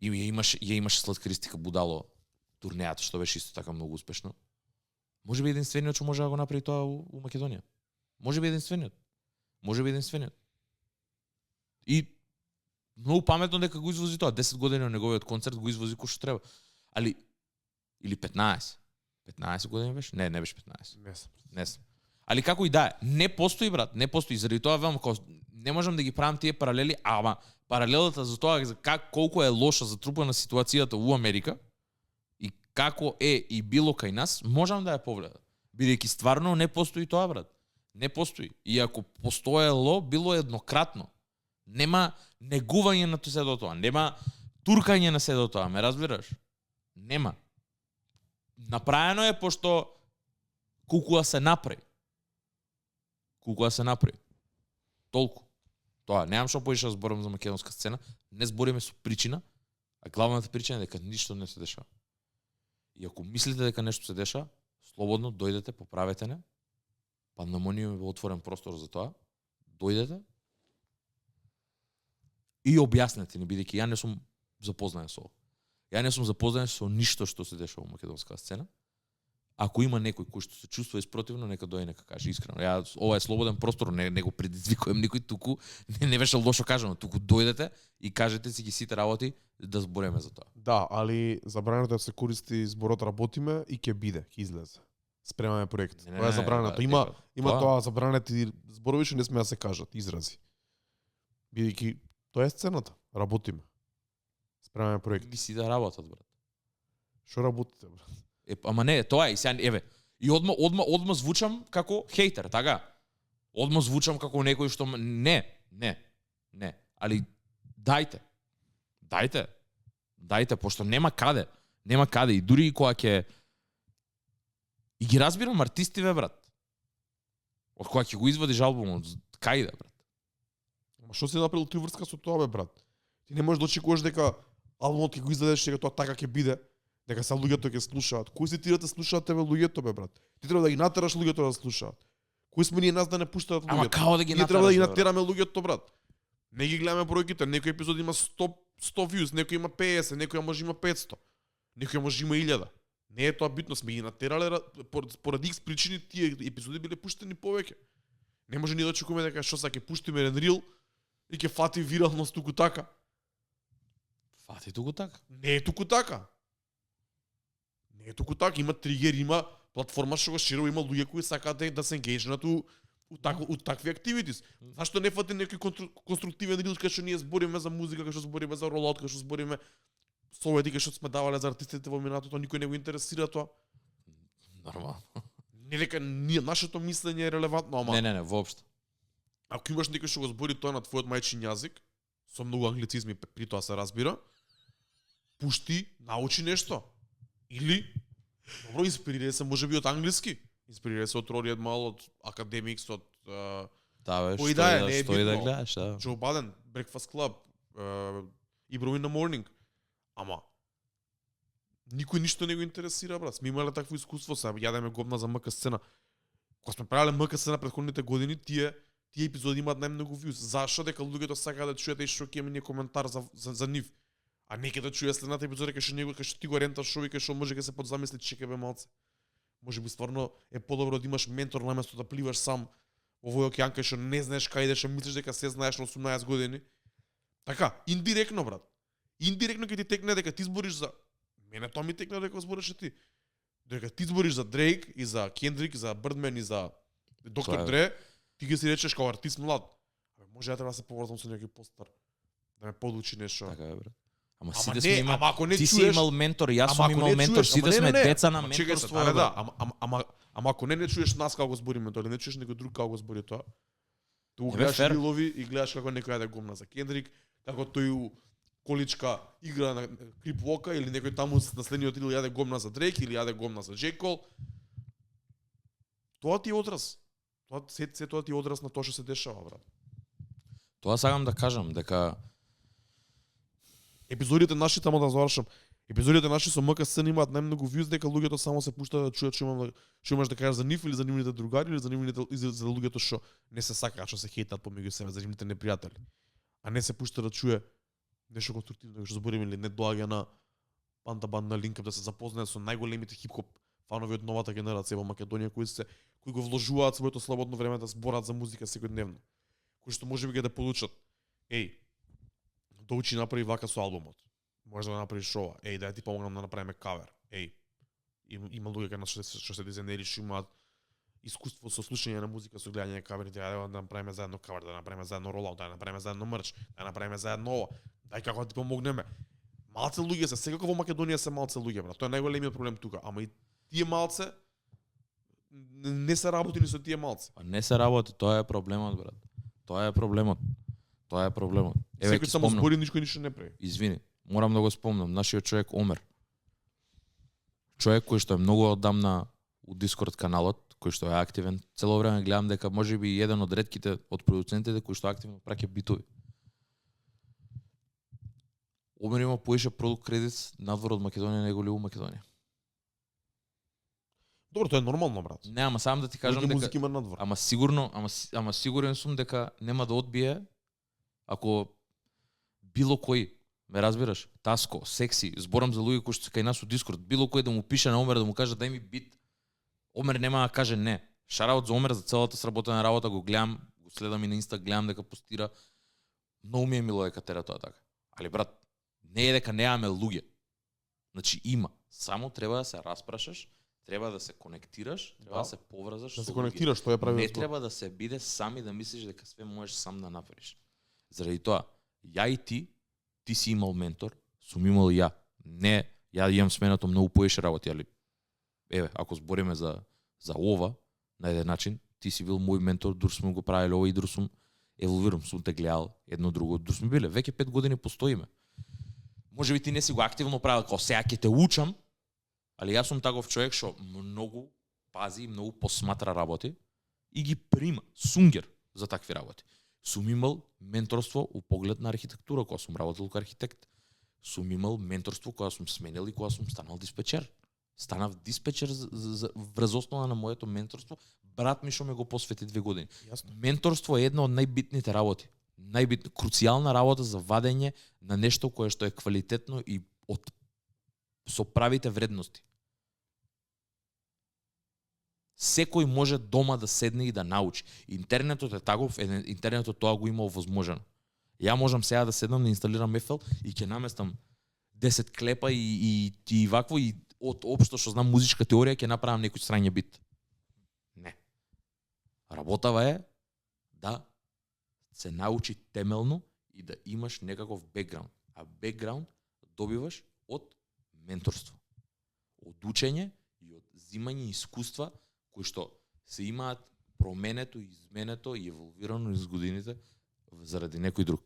И ја имаше сладкаристика Будало турнејата, што беше исто така многу успешно. Може би единствениот што може да го направи тоа у Македонија. Може би единствениот. И многу паметно дека го извози тоа. 10 години на неговиот концерт го извози кој што треба. Али или 15. 15 години беше? Не беше 15. Не сум. Али како и да е, не постои брат, не постои. Заради тоа велам не можам да ги правам тие паралели, ама паралелата за тоа за колку е лоша затрупана ситуацијата у Америка и како е и било кај нас, можам да ја погледам. Бидејќи стварно не постои тоа брат. Не постои. И ако постоело, било еднократно. Нема негување на се до тоа, нема туркање на се до тоа, ме разбираш? Нема. Направено е пошто колку се направи. Толку. Тоа, немам што поише да зборам за македонска сцена, не збориме со причина, а главната причина е дека ништо не се дешава. И ако мислите дека нешто се деша, слободно дојдете, поправете не. Пандемониум е отворен простор за тоа. Дојдете и објаснете ни, бидејќи ја не сум запознаен со ова. Ја не сум запознаен со ништо што се дешава во македонска сцена. Ако има некој кој што се чувствува испротивно, нека дојде нека каже искрено. Ова е слободен простор, не го предизвикувам никој туку, не беше лошо кажано, туку дојдете и кажете си ги сите работи да збореме за тоа. Да, али забрането да се користи зборот работиме и ќе биде, ќе излезе. Спремаме проект. Тоа е забрането. Има тоа забранети зборови што не сме да се кажат, изрази. Бидејќи тоа е сцената, работиме. Спремаме проект. Мисли да работат брат. Што работите брат? Ама не, тоа е, сега еве. И одма звучам како хейтер, така? Одма звучам како некој што не. Али дајте, пошто нема каде и дури и кога ќе и ги разбирам артистиве брат. Од кога ќе го извадиш албумот, кај да брат? Ама што си направил ти врска со тоа бе брат? Ти не можеш да очекуваш дека албумот ќе го извадеш дека тоа така ќе биде. Дека се луѓето ќе слушаат. Кои се ти да те слушаат тебе луѓето бе брат? Ти треба да ги натераш луѓето да слушаат. Кои сме ние нас да не пуштаат луѓето? Ама како да ги натераш? Ние треба да ги натераме луѓето брат. Не ги гледаме бројките, некој епизод има 100 views, некој има 50, некој може има 500. Некој може има 1000. Не е тоа битно, сме ги натерале поради X причини тие епизоди биле пуштени повеќе. Не може ни да очекуваме дека што са ќе пуштиме еден рил и ќе фати виралност туку така. Фати туку така? Не е туку така. Не е туку така, има тригер, има платформа што го ширува, има луѓе кои сакаат да се енгејджнат у такви активитис. Зашто не фати некој конструктивен рил кај што ние збориме за музика, кај што збориме за ролаут, кај што збориме совети кај што сме давале за артистите во минатото, никој не го интересира тоа. Нормално. Не дека нашето мислење е релевантно, ама Не, воопшто. Ако имаш некој што го збори тоа на твојот мајчин јазик, со многу англицизми при тоа се разбира, пушти, научи нешто. Или, добро, инспирирај се можеби од англиски, инспирирај се од Rory Edmall, од Academics, од Да бе, кој да е, што и да гледаш, да. Joe Budden, Breakfast Club, Ibro in the Morning. Ама никој ништо не го интересира, брат. Сме имале такво искуство, се јадеме гобна за МК сцена. Кога сме правеле МК сцена претходните години, тие епизоди имаат најмногу views. Зашо? Дека луѓето сакаат да чуете и што ќе има коментар за нив. А не ќе да чуе следната епизода кај што ти го ренташ шоу и кај што може да се подзамисли чекаме малце. Може би стварно е подобро да имаш ментор наместо да пливаш сам во овој океан кај што не знаеш кај идеш, мислиш дека се знаеш на 18 години. Така, индиректно брат. Индиректно ќе ти текне дека ти збориш за мене, тоа ми текне дека збориш ти. Дека ти збориш за Дрейк и за Кендрик, за Бирдмен и за Доктор Дре, ти ги си речеш како артист млад. Може да треба да се поврзам со некој постар. Да ме подучи нешто. Така е брат. Ама сите сме имали. Ти си имал ментор, јас сум имал ментор, чуеш, сите сме деца на менторство. Ама ако не чуеш нас како го збориме тоа, не чуеш некој друг како го збори тоа. Ти го гледаш рилови и гледаш како некој јаде гумна за Кендрик, како тој у количка игра на Крип Вока или некој таму на следниот рил јаде гомна за Дрейк или јаде гомна за Джей Кол. Тоа ти е одраз. Тоа се тоа ти е одраз на тоа што се дешава, брат. Тоа сакам да кажам дека Епизодите наши, тамо да завршам, епизодите наши со МКС имаат најмногу views дека луѓето само се пуштаат да чујат што имаш да кажеш за нив или за нивните другари или за луѓето што не се сакаат, што се хейтат помеѓу себе, за нивните непријатели. А не се пушта да чуе нешто конструктивно што збориме или не доаѓа на Панта Банда Линкап да се запознае со најголемите хип-хоп фанови од новата генерација во Македонија кои го вложуваат своето слободно време да зборат за музика секојдневно. Кои што можеби ќе да получат. Доучи направи вака со албумот. Може да го направиш ова. Да ти помогнам да направиме кавер. Има луѓе кај нас што се дизајнери што имаат искуство со слушање на музика, со гледање на кавери, да направиме заедно кавер, да направиме заедно ролаут, да направиме заедно мерч, да направиме заедно ова. Дај како да ти помогнеме. Малце луѓе се, секако во Македонија се малце луѓе, брат. Тоа е најголемиот проблем тука, ама и тие малце не се работи ни со тие малце. Не се работи, тоа е проблемот, брат. Тоа е проблемот. Секој само збори, никој ништо не прави. Извини, морам да го спомнам, нашиот човек Омер. Човек кој што е многу одамна у Дискорд каналот, кој што е активен, цело време гледам дека можеби еден од ретките од продуцентите кој што активно праќа битови. Омер има поише продукт кредит надвор од Македонија неголи у Македонија. Добро, тоа е нормално, брат. Не, ама сам да ти кажам дека музика има надвор. Ама сигурно, ама сигурен сум дека нема да одбие ако било кој, ме разбираш, Таско, Секси, зборам за луѓе кои што се кај нас у Дискорд, било кој да му пише на Омер да му каже дај ми бит, Омер нема да каже не. Шараут за Омер за целата сработена работа, го гледам, го следам и на Инста, гледам дека постира. Многу ми е мило дека тера тоа така. Али брат, не е дека немаме луѓе. Значи има, само треба да се распрашаш, треба да се конектираш, треба да се поврзаш да со се конектираш, тоа е правилно. Не треба да се биде сам и да мислиш дека све можеш сам да направиш. Заради тоа, ја и ти си имал ментор, сум имал ја. Не, ја имам сменато многу поише работи, али еве, ако збориме за ова, на еден начин, ти си бил мој ментор, дур сме го правиле ова и дур сум еволвирам, сум те гледал едно друго, дур сме биле, веќе 5 години постоиме. Може би ти не си го активно правил, као сега ќе те учам, али јас сум таков човек што многу пази, многу посматра работи и ги прима, сунгер за такви работи. Сум имал менторство у поглед на архитектура, кога сум работел како архитект. Сум имал менторство кога сум сменил и кога сум станал диспечер. Станав диспечер врз основа на моето менторство. Брат ми што ме го посвети 2 години. Јасно. Менторство е една од најбитните работи. Круцијална работа за вадење на нешто кое што е квалитетно и со правите вредности. Секој може дома да седне и да научи. Интернетот е таков, интернетот тоа го има овозможено. Ја можам сега да седнам да инсталирам FL и ќе наместам 10 клепа и вакво и од општо што знам музичка теорија ќе направам некој срање бит. Не. Работава е да се научи темелно и да имаш некаков бекграунд. А бекграунд добиваш од менторство. Од учење и од зимање искуства кои што се имаат променето, изменето и еволвирано низ годините заради некој друг.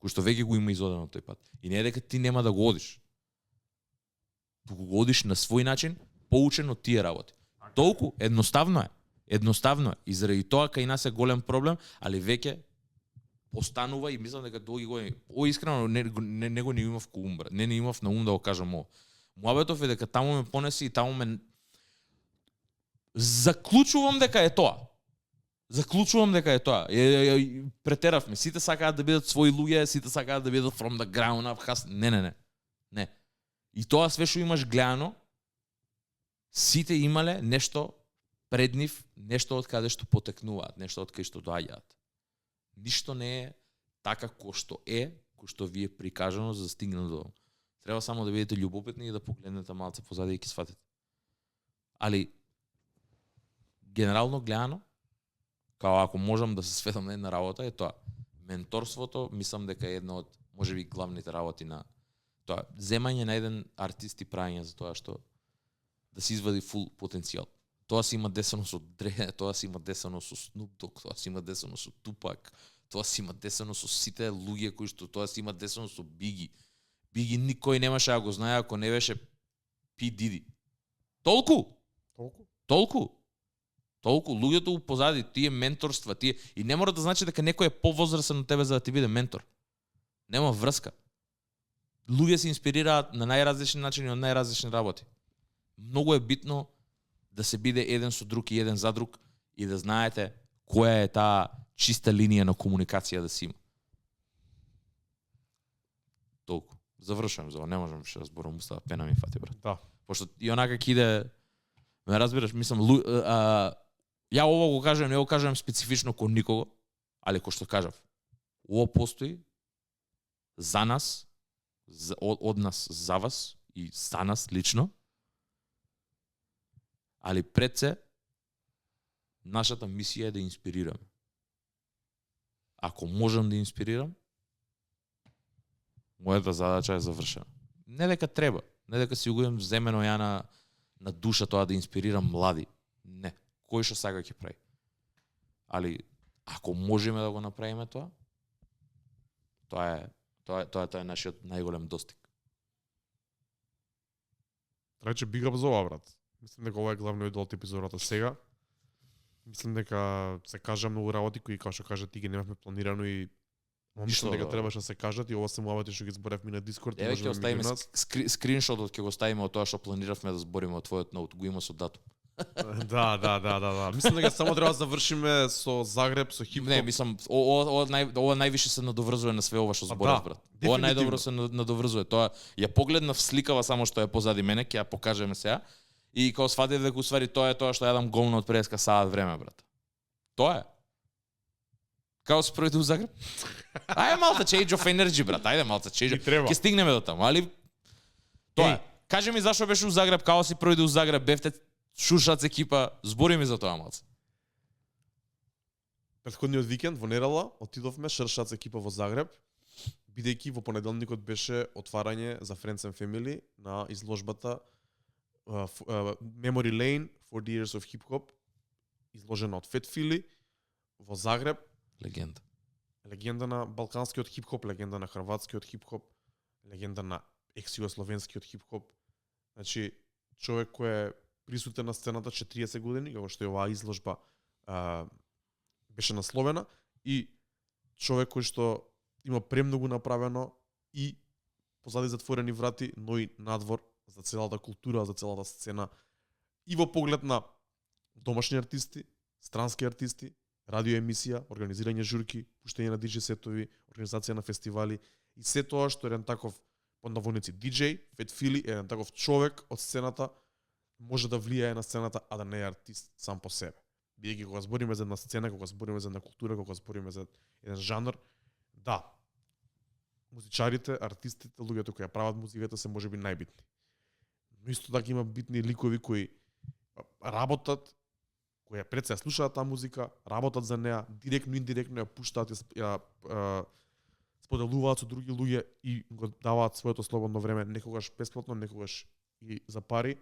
Кој што веќе го има изодено тој пат. И не е дека ти нема да го одиш. Туку го одиш на свој начин, поучен од тие работи. Толку едноставно е. Едноставно е. И заради тоа кај нас е голем проблем, али веќе постанува и мислам дека долги години. Искрено не го имав кум, брат. Не имав на ум да го кажам ово. Муабетов е дека таму ме понеси и таму ме заклучувам дека е тоа. Претеравме. Сите сакаат да бидат своји луѓе, сите сакаат да бидат from the ground up. Не. И тоа све што имаш гледано, сите имале нешто пред нив, нешто од каде што потекнуваат, нешто од кај што доаѓаат. Ништо не е така кој што ви е прикажано за да стигне до. Треба само да бидете љубопитни и да погледнете малце позади и ќе сватите. Али генерално гледано, као ако можам да се светам на една работа, е тоа. Менторството, мислам дека е една од можеби главните работи на тоа. Земање на еден артист и праење за тоа што да се извади фул потенцијал. Тоа си има десено со Dre, тоа си има десено со Snoop Dogg, тоа си има десено со Tupac, тоа си има десено со сите луѓе кои што тоа си има десено со Biggie. Biggie никој немаше да го знае ако не беше P. Diddy. Толку. Толку луѓето позади, тие менторства, тие и не мора да значи дека некој е повозрасен од тебе за да ти биде ментор. Нема врска. Луѓе се инспирираат на најразлични начини од најразлични работи. Многу е битно да се биде еден со друг и еден за друг и да знаете која е таа чиста линија на комуникација да си има. Толку. Завршувам за ова, не можам више да зборам, устава пена ми фати, брат. Да. Пошто и онака ќе иде, ме разбираш, мислам, ја ово го кажам, не го кажам специфично кон никого, али кој што кажав, ово постои за нас, од нас за вас и за нас лично, али пред се, нашата мисија е да инспирираме. Ако можам да инспирирам, мојата задача е завршена. Не дека треба, не дека си го имам земено ја на душа тоа да инспирирам млади. Не, кој што сака ќе прави. Али ако можеме да го направиме тоа, тоа е нашиот најголем достиг. Рече big up за ова, брат. Мислам дека ова е главниот дел од епизодата сега. Мислам дека се кажа многу работи кои, како што кажа ти, ги немавме планирано и мислам дека требаше да се кажат и ова се муабати што ги зборевме на Дискорд. Еве ќе оставиме скриншотот, ќе го ставиме од тоа што планиравме да збориме од твојот ноут, го има со датум. Да. Мислам дека само треба да завршиме со Загреб, со хип-хоп. Не, мислам, ова највише се надоврзува на све ова што зборав, брат. Ова најдобро се надоврзува. Тоа ја погледнав сликава само што е позади мене, ќе ја покажеме сега. И кога сватив дека усвари тоа е тоа што јадам голно од преска саат време, брат. Тоа е. Како се пројде у Загреб? Ајде малце change of energy, брат. Ајде малце change. Ќе стигнеме до таму, али тоа е. Кажи ми зашо беше у Загреб, како си пројде у Загреб, бевте Шуршац екипа, збори ми за тоа малце. Претходниот викенд во Нерала отидовме Шуршац екипа во Загреб, бидејќи во понеделникот беше отварање за Friends and Family на изложбата Memory Lane 40 Years of Hip Hop, изложена од Fat Philly во Загреб. Легенда. Легенда на балканскиот хип-хоп, легенда на хрватскиот хип-хоп, легенда на екс-југословенскиот хип-хоп. Значи, човек кој е присутен на сцената 40 години, како што е оваа изложба беше насловена, и човек кој што има премногу направено и позади затворени врати, но и надвор за целата култура, за целата сцена, и во поглед на домашни артисти, странски артисти, радиоемисија, организирање журки, пуштење на диџеј сетови, организација на фестивали и се тоа што еден таков под наводници диџеј, Fat Philly, еден таков човек од сцената може да влијае на сцената, а да не е артист сам по себе. Бидејќи кога збориме за една сцена, кога збориме за една култура, кога збориме за еден жанр, да, музичарите, артистите, луѓето кои ја прават музиката се можеби најбитни. Но исто така има битни ликови кои работат, кои пред се слушаат таа музика, работат за неа, директно, индиректно ја пуштаат, ја споделуваат со други луѓе и го даваат своето слободно време, некогаш бесплатно, некогаш и за пари,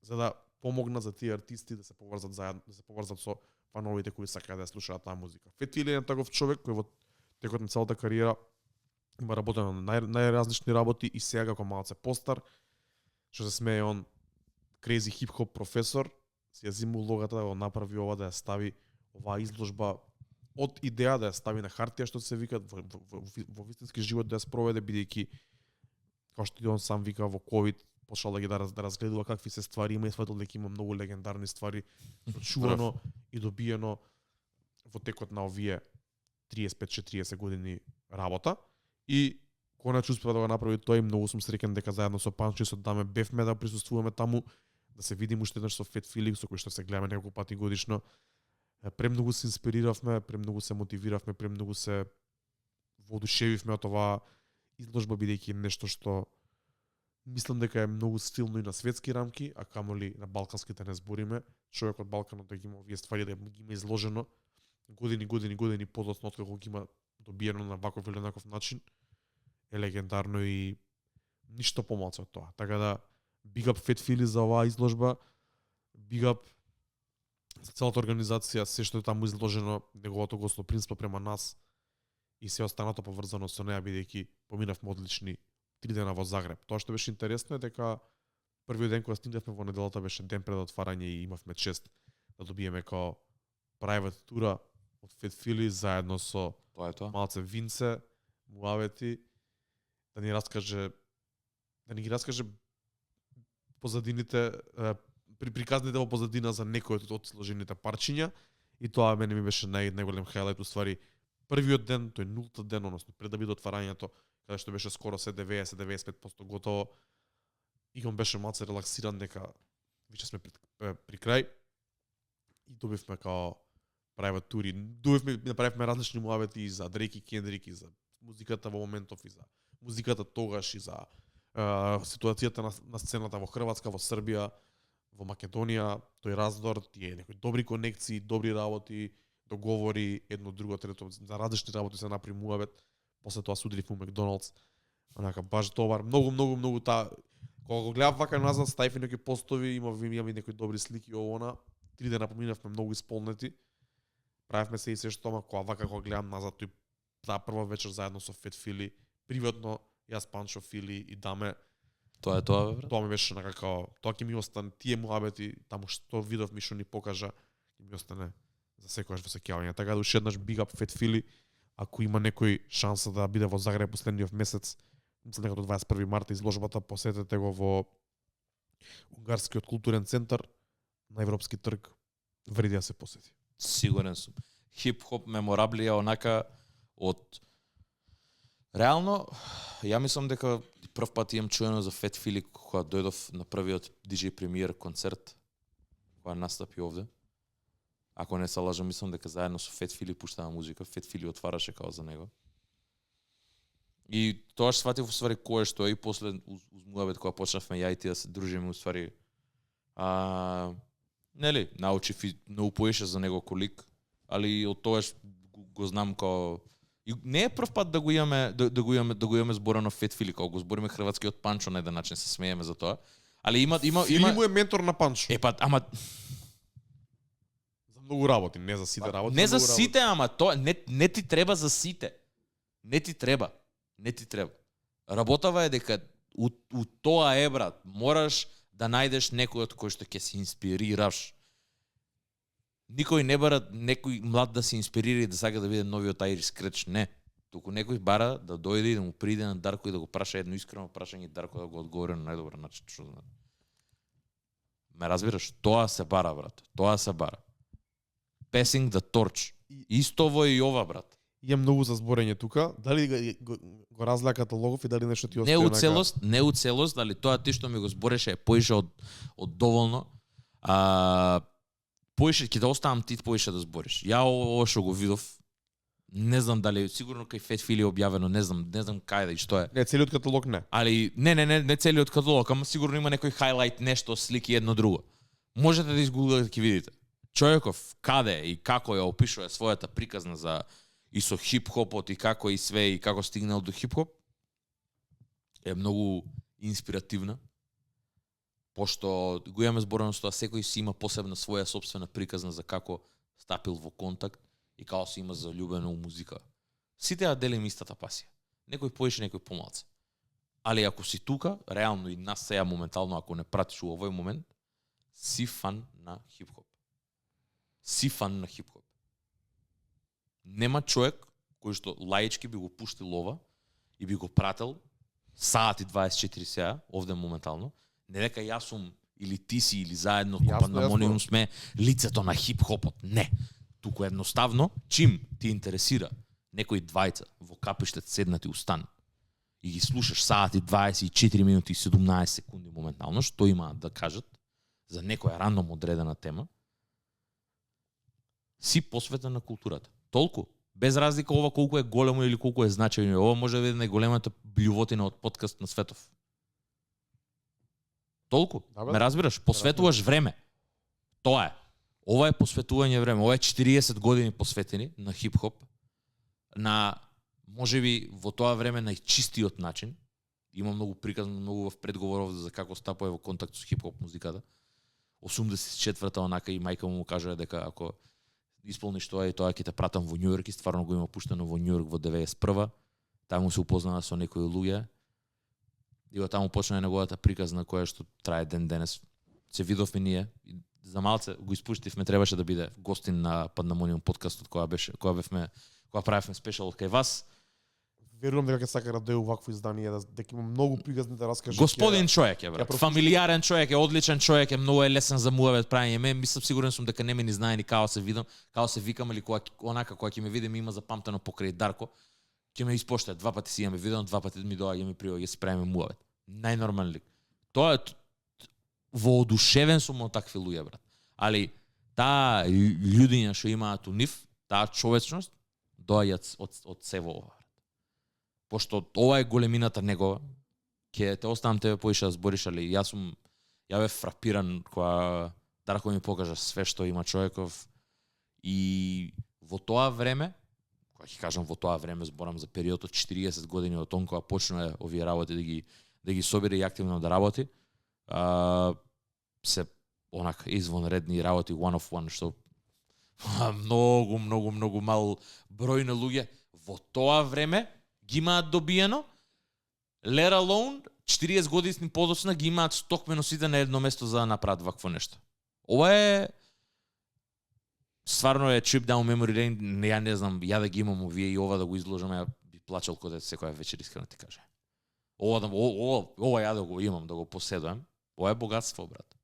за да помогнат за тие артисти да се поврзат заедно, да се поврзат со фановите кои сакаат да слушаат таа музика. Fat Philly е таков човек кој во текот на целата кариера има работено на најразлични работи и сега како малце постар, што се смее он crazy хип-хоп професор, си ја зима улогата да го направи ова, да ја стави оваа изложба од идеја да ја стави на хартија, што се викат, во вистински живот да ја спроведе, бидејќи, како што и он сам вика, во COVID почнал да ги да разгледува какви се ствари, има и сватол дека има многу легендарни ствари, чувано и добиено во текот на овие 35-40 години работа. И конач успеа да го направи тоа и многу сум среќен дека заедно со Панчо и со Даме бевме да присуствуваме таму, да се видиме уште еднаш со Fat Philly, со кој што се гледаме неколку пати годишно. Премногу се инспириравме, премногу се мотивиравме, премногу се воодушевивме од оваа изложба, бидејќи нешто што мислам дека е многу стилно и на светски рамки, а камоли на балканските не збориме. Човек од Балканот да ги има овие ствари, да ги има изложено години подоцна откако ги има добиено на ваков или наков начин, е легендарно и ништо помалку од тоа. Така да big up Fat Philly за оваа изложба, big up за целата организација, се што е таму изложено, неговото гостопримство према нас и се останато поврзано со неа, бидејќи поминавме одлични 3 дена во Загреб. Тоа што беше интересно е дека првиот ден кога стигнавме во неделата беше ден пред отварање и имавме чест да добиеме као private тура од Фет Фили заедно со Тоа е тоа. малце винце, муавети, да ни ги раскаже позадините, приказните во позадина за некој од сложените парчиња, и тоа мене ми беше најголем хайлайт, уствари првиот ден, тој нулта ден, односно пред да биде отварањето, каде што беше скоро се 90-95% готово, и он беше малце релаксиран дека веќе сме при крај, и добивме као private тури, направивме различни муавети и за Дрейк и Кендрик, и за музиката во моментов, и за музиката тогаш, и за ситуацијата на сцената во Хрватска, во Србија, во Македонија, тој раздор, тие некои добри конекции, добри работи, договори, едно друго, трето, за различни работи се направи муавет, после тоа судиливме у Макдоналдс, онака баш добар, многу таа, кога го гледав вака назад, ставив и некои постови, имам и некои добри слики овона, 3 дена поминавме многу исполнети, правевме се и се што, ама кога гледам назад, тој таа прва вечер заедно со Фет Фили, приватно, јас, Панчо, Фили и Даме, Тоа е тоа, бе, брат. тоа ми беше некако, тоа ќе ми остане, тие муабети, таму што видов ми што ни покажа, ќе ми остане за секогаш во сеќавање. Така да уште еднаш big up Фет Фили, ако има некој шанса да биде во Загреб последниот месец, мислам дека до 21 марта изложбата, посетете го во Унгарскиот културен центар на Европски трг, вреди да се посети. Сигурен сум. Хип-хоп мемораблија онака од реално, ја мислам дека прв пат имам чуено за Фет Фили кога дојдов на првиот DJ премиер концерт кога настапи овде. Ако не се лажам, мислам дека заедно со Фет Фили пуштава музика, Фет Фили отвараше као за него. И тоаш сватив усвари кое што е, и после уз муабет кога почнавме ја и ти да се дружиме усвари нели, научив поише за него колик, али од тоаш го знам као и не е прв пат да го имаме зборено Фет Фили, као го збориме хрватскиот Панчо на еден начин, се смееме за тоа. Али има Фили му е ментор на Панчо. Ама за многу работи, не за сите работи. Не за сите, ама тоа не ти треба за сите. Не ти треба. Работава е дека у тоа е, брат, мораш да најдеш некој од кој што ќе се инспирираш. Никој не бара некој млад да се инспирира и да сака да биде новиот Айрис Креч, не. Туку некој бара да дојде и да му приде на Дарко и да го праша едно искрено прашање, Дарко да го одговори на најдобар начин, што знам. Ме разбираш? Тоа се бара, брат. Тоа се бара. Passing the torch. Исто во и ова, брат. Имам многу за зборење тука. Дали го разлеа каталогов и дали нешто ти остане? Не у целост, дали тоа ти што ми го збореше е поише од доволно. Поише ќе да оставам ти поише да збориш. Ја ова што го видов, не знам дали сигурно кај Фет Фили објавено, не знам каде и што е. Не, целиот каталог не. Али не целиот каталог, ама сигурно има некој хайлайт, нешто, слики едно друго. Можете да изгуглате ќе видите. Човеков каде и како ја опишува својата приказна за и со хип-хопот и како и све и како стигнал до хип-хоп е многу инспиративна. Пошто го имаме зборено со тоа, секој си има посебна своја сопствена приказна за како стапил во контакт и како се има заљубено у музика. Сите ја делиме истата пасија. Некој поише, некој помалце. Али ако си тука, реално и нас сеја моментално, ако не пратиш у овој момент, си фан на хип-хоп. Нема човек кој што лаички би го пуштил ова и би го прател саати 24 сеја, овде моментално, не дека јас сум или ти си или заедно Пандамониум сме лицето на хип-хопот. Не. Туку едноставно, чим ти интересира некои двајца во капиштет седнати у стан и ги слушаш саати 24 минути и 17 секунди моментално, што имаат да кажат за некоја рандом одредена тема, си посветен на културата. Толку. Без разлика ова колку е големо или колку е значајно. Ова може да биде најголемата блјувотина од подкаст на светов. Толку. Да, ме разбираш? Посветуваш време. Тоа е. Ова е посветување време. Ова е 40 години посветени на хип-хоп. На, можеби, во тоа време најчистиот начин. Има многу приказно, многу в предговоров за како стапува во контакт со хип-хоп музиката. 84-та онака и мајка му кажува дека ако исполниш тоа и тоа ќе те пратам во Њујорк, и стварно го има пуштено во Њујорк во 91-а. Таму се упознава со некои луѓе. И од таму почна неговата приказна која што трае ден денес. Се видовме ние, за малце го испуштивме, требаше да биде гостин на Pandemonium подкастот кога правевме спешал од кај вас. Верувам дека ќе сака да дојде вакво издание, дека има многу пригазни да раскаже. Господин човек е, брат. Фамилиарен човек е, одличен човек е, многу е лесен за муавет праење. Ме мислам сигурен сум дека не ме ни знае ни као се видам, као се викам или кога ќе ме види ми има запамтено покрај Дарко. Ќе ме испоштае, 2 пати си имаме видео, 2 пати ми доаѓа ми приоѓа си правиме муавет. Најнормален лик. Тоа е воодушевен сум од такви луѓе, брат. Али таа луѓиња што имаат у нив, таа човечност доаѓаат од сево ова. Пошто ова е големината негова, ќе те оставам тебе поише да збориш, али ја бев фрапиран кога Дарко ми покажа све што има човеков и во тоа време, кога ќе кажам во тоа време, зборам за период од 40 години од он кога почна овие работи да ги собира и активно да работи, се онака извонредни работи one of one, што многу мал број на луѓе во тоа време ги имаат добиено, let alone 40 години подоцна ги имаат стокмено сите на едно место за да направат вакво нешто. Ова е стварно е trip down memory lane, ја не знам, ја да ги имам овие и ова да го изложам, ја би плачал кога секоја вечер, искрено ти кажа. Ова ја да го имам, да го поседувам, ова е богатство, брат.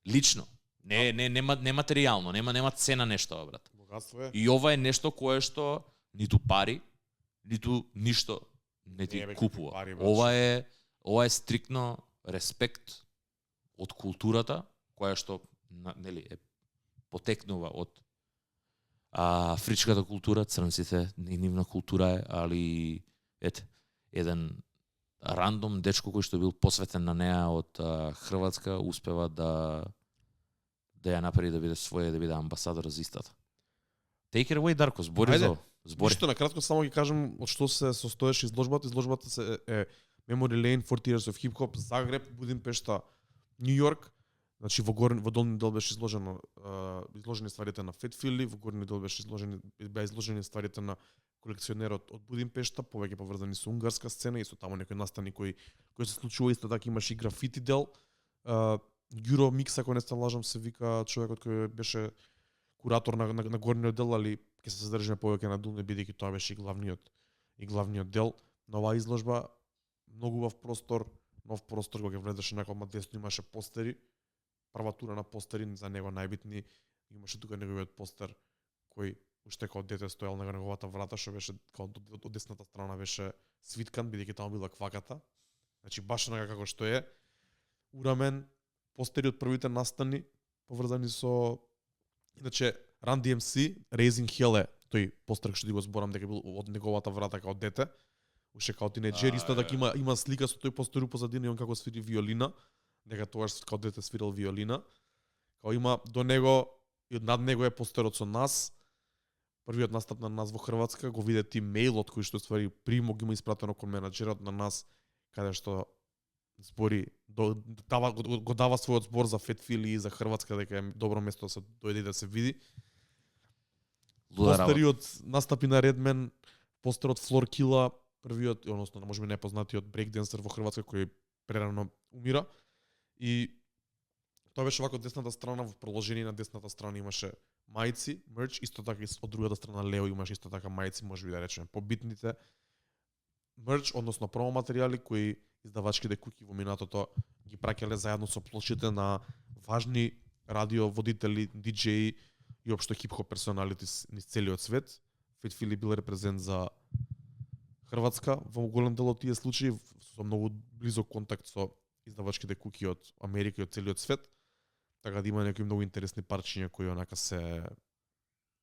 Лично. Не материјално, нема цена нешто, брат. Богатство е. И ова е нешто кое што ниту пари, ниту ништо не ти купува. Пари, ова е стриктно респект од културата, која што нели е потекнува од афричката култура, црнците, нивна култура е, али еден рандом дечко кој што бил посветен на неа од Хрватска успева да ја направи да биде своја, да биде амбасадор за истата. Take it away, Дарко, збори за збори. Ништо, накратко само ги кажам од што се состоеше изложбата. Изложбата е Memory Lane, 40 Years of Hip Hop, Загреб, Будимпешта, Нью Йорк. Значи во долни дел беше изложени стварите на Фет Фили, во горни дел беше изложени стварите на колекционерот од Будимпешта, повеќе поврзани со унгарска сцена и со таму некои настани кои се случува, исто така имаше и графити дел. Гюро Микс, ако не се лажам, се вика човекот кој беше куратор на горниот дел, али ќе се задржиме повеќе на долни, бидејќи тоа беше и главниот дел на оваа изложба. Многу нов простор кога ќе влезеше некој десно имаше постери, прва тура на постери за него најбитни, имаше тука неговиот постер кој уште као дете стоел на неговата врата, што беше као од десната страна беше свиткан, бидејќи таму била кваката. Значи баш онака како што е, урамен, постери од првите настани поврзани со иначе Run DMC, Raising Hell е тој постер што ти го зборам дека бил од неговата врата као дете, уште као тинеџер, исто така има слика со тој постер позадина и он како свири виолина, дека тогаш као дете свирал виолина. Као има до него и над него е постерот со нас. Првиот настап на нас во Хрватска, го виде ти мејлот кој што ствари примо ги има испратено кон менаџерот на нас, каде што збори го дава својот збор за Фет Фили и за Хрватска, дека е добро место да се дојде да се види. Постери од настапи на Редмен, постер од Флор Кила, првиот, односно можеби непознатиот брейкденсер во Хрватска кој прерано умира. И тоа беше вако десната страна, во продолжение на десната страна имаше мајци, мерч, исто така и од другата страна лево имаше исто така мајци, можеби да речеме побитните мерч, односно промо-материјали кои издавачките куќи во минатото ги праќале заедно со плочите на важни радиоводители, диџеи и општо хип-хоп персоналити низ целиот свет. Фет Фили бил репрезент за Хрватска во голем дел од тие случаи, со многу близок контакт со издавачките куќи од Америка и од целиот свет. Така да има некои многу интересни парчиња кои онака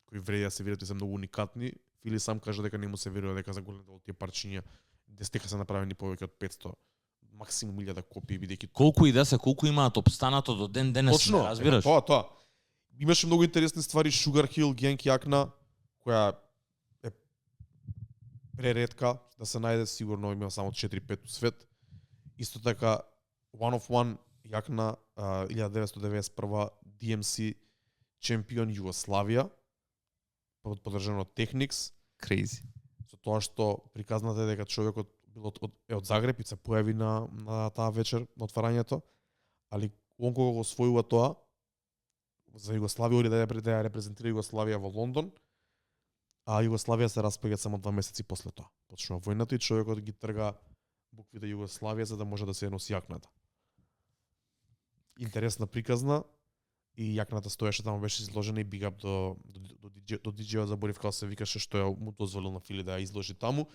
кои вреди да се видат и се многу уникатни. Фили сам кажа дека не му се верува дека за голем дел од тие парчиња дека се направени повеќе од 500, максимум 1000 копии, бидејќи колку имаат опстанато до ден денес, точно, разбираш? Тоа. Имаше многу интересни ствари, Sugar Hill, Genk јакна, која е преретка да се најде, сигурно има само 4-5 свет. Исто така One of One јакна 1991 DMC чемпион Југославија, поддржано од Technics. Crazy. Со тоа што приказната е дека човекот бил од Загреб и се појави на таа вечер на отварањето, али он кога го освојува тоа, за Југославија или да ја репрезентира Југославија во Лондон, а Југославија се распаѓа само 2 месеци после тоа. Почнува војната и човекот ги трга буквите Југославија за да може да се носи јакната. Интересна приказна и јакната стоеше таму, беше изложена и биг ап до диџејот заборив како се викаше, што ја му дозволил на Фили да ја изложи таму.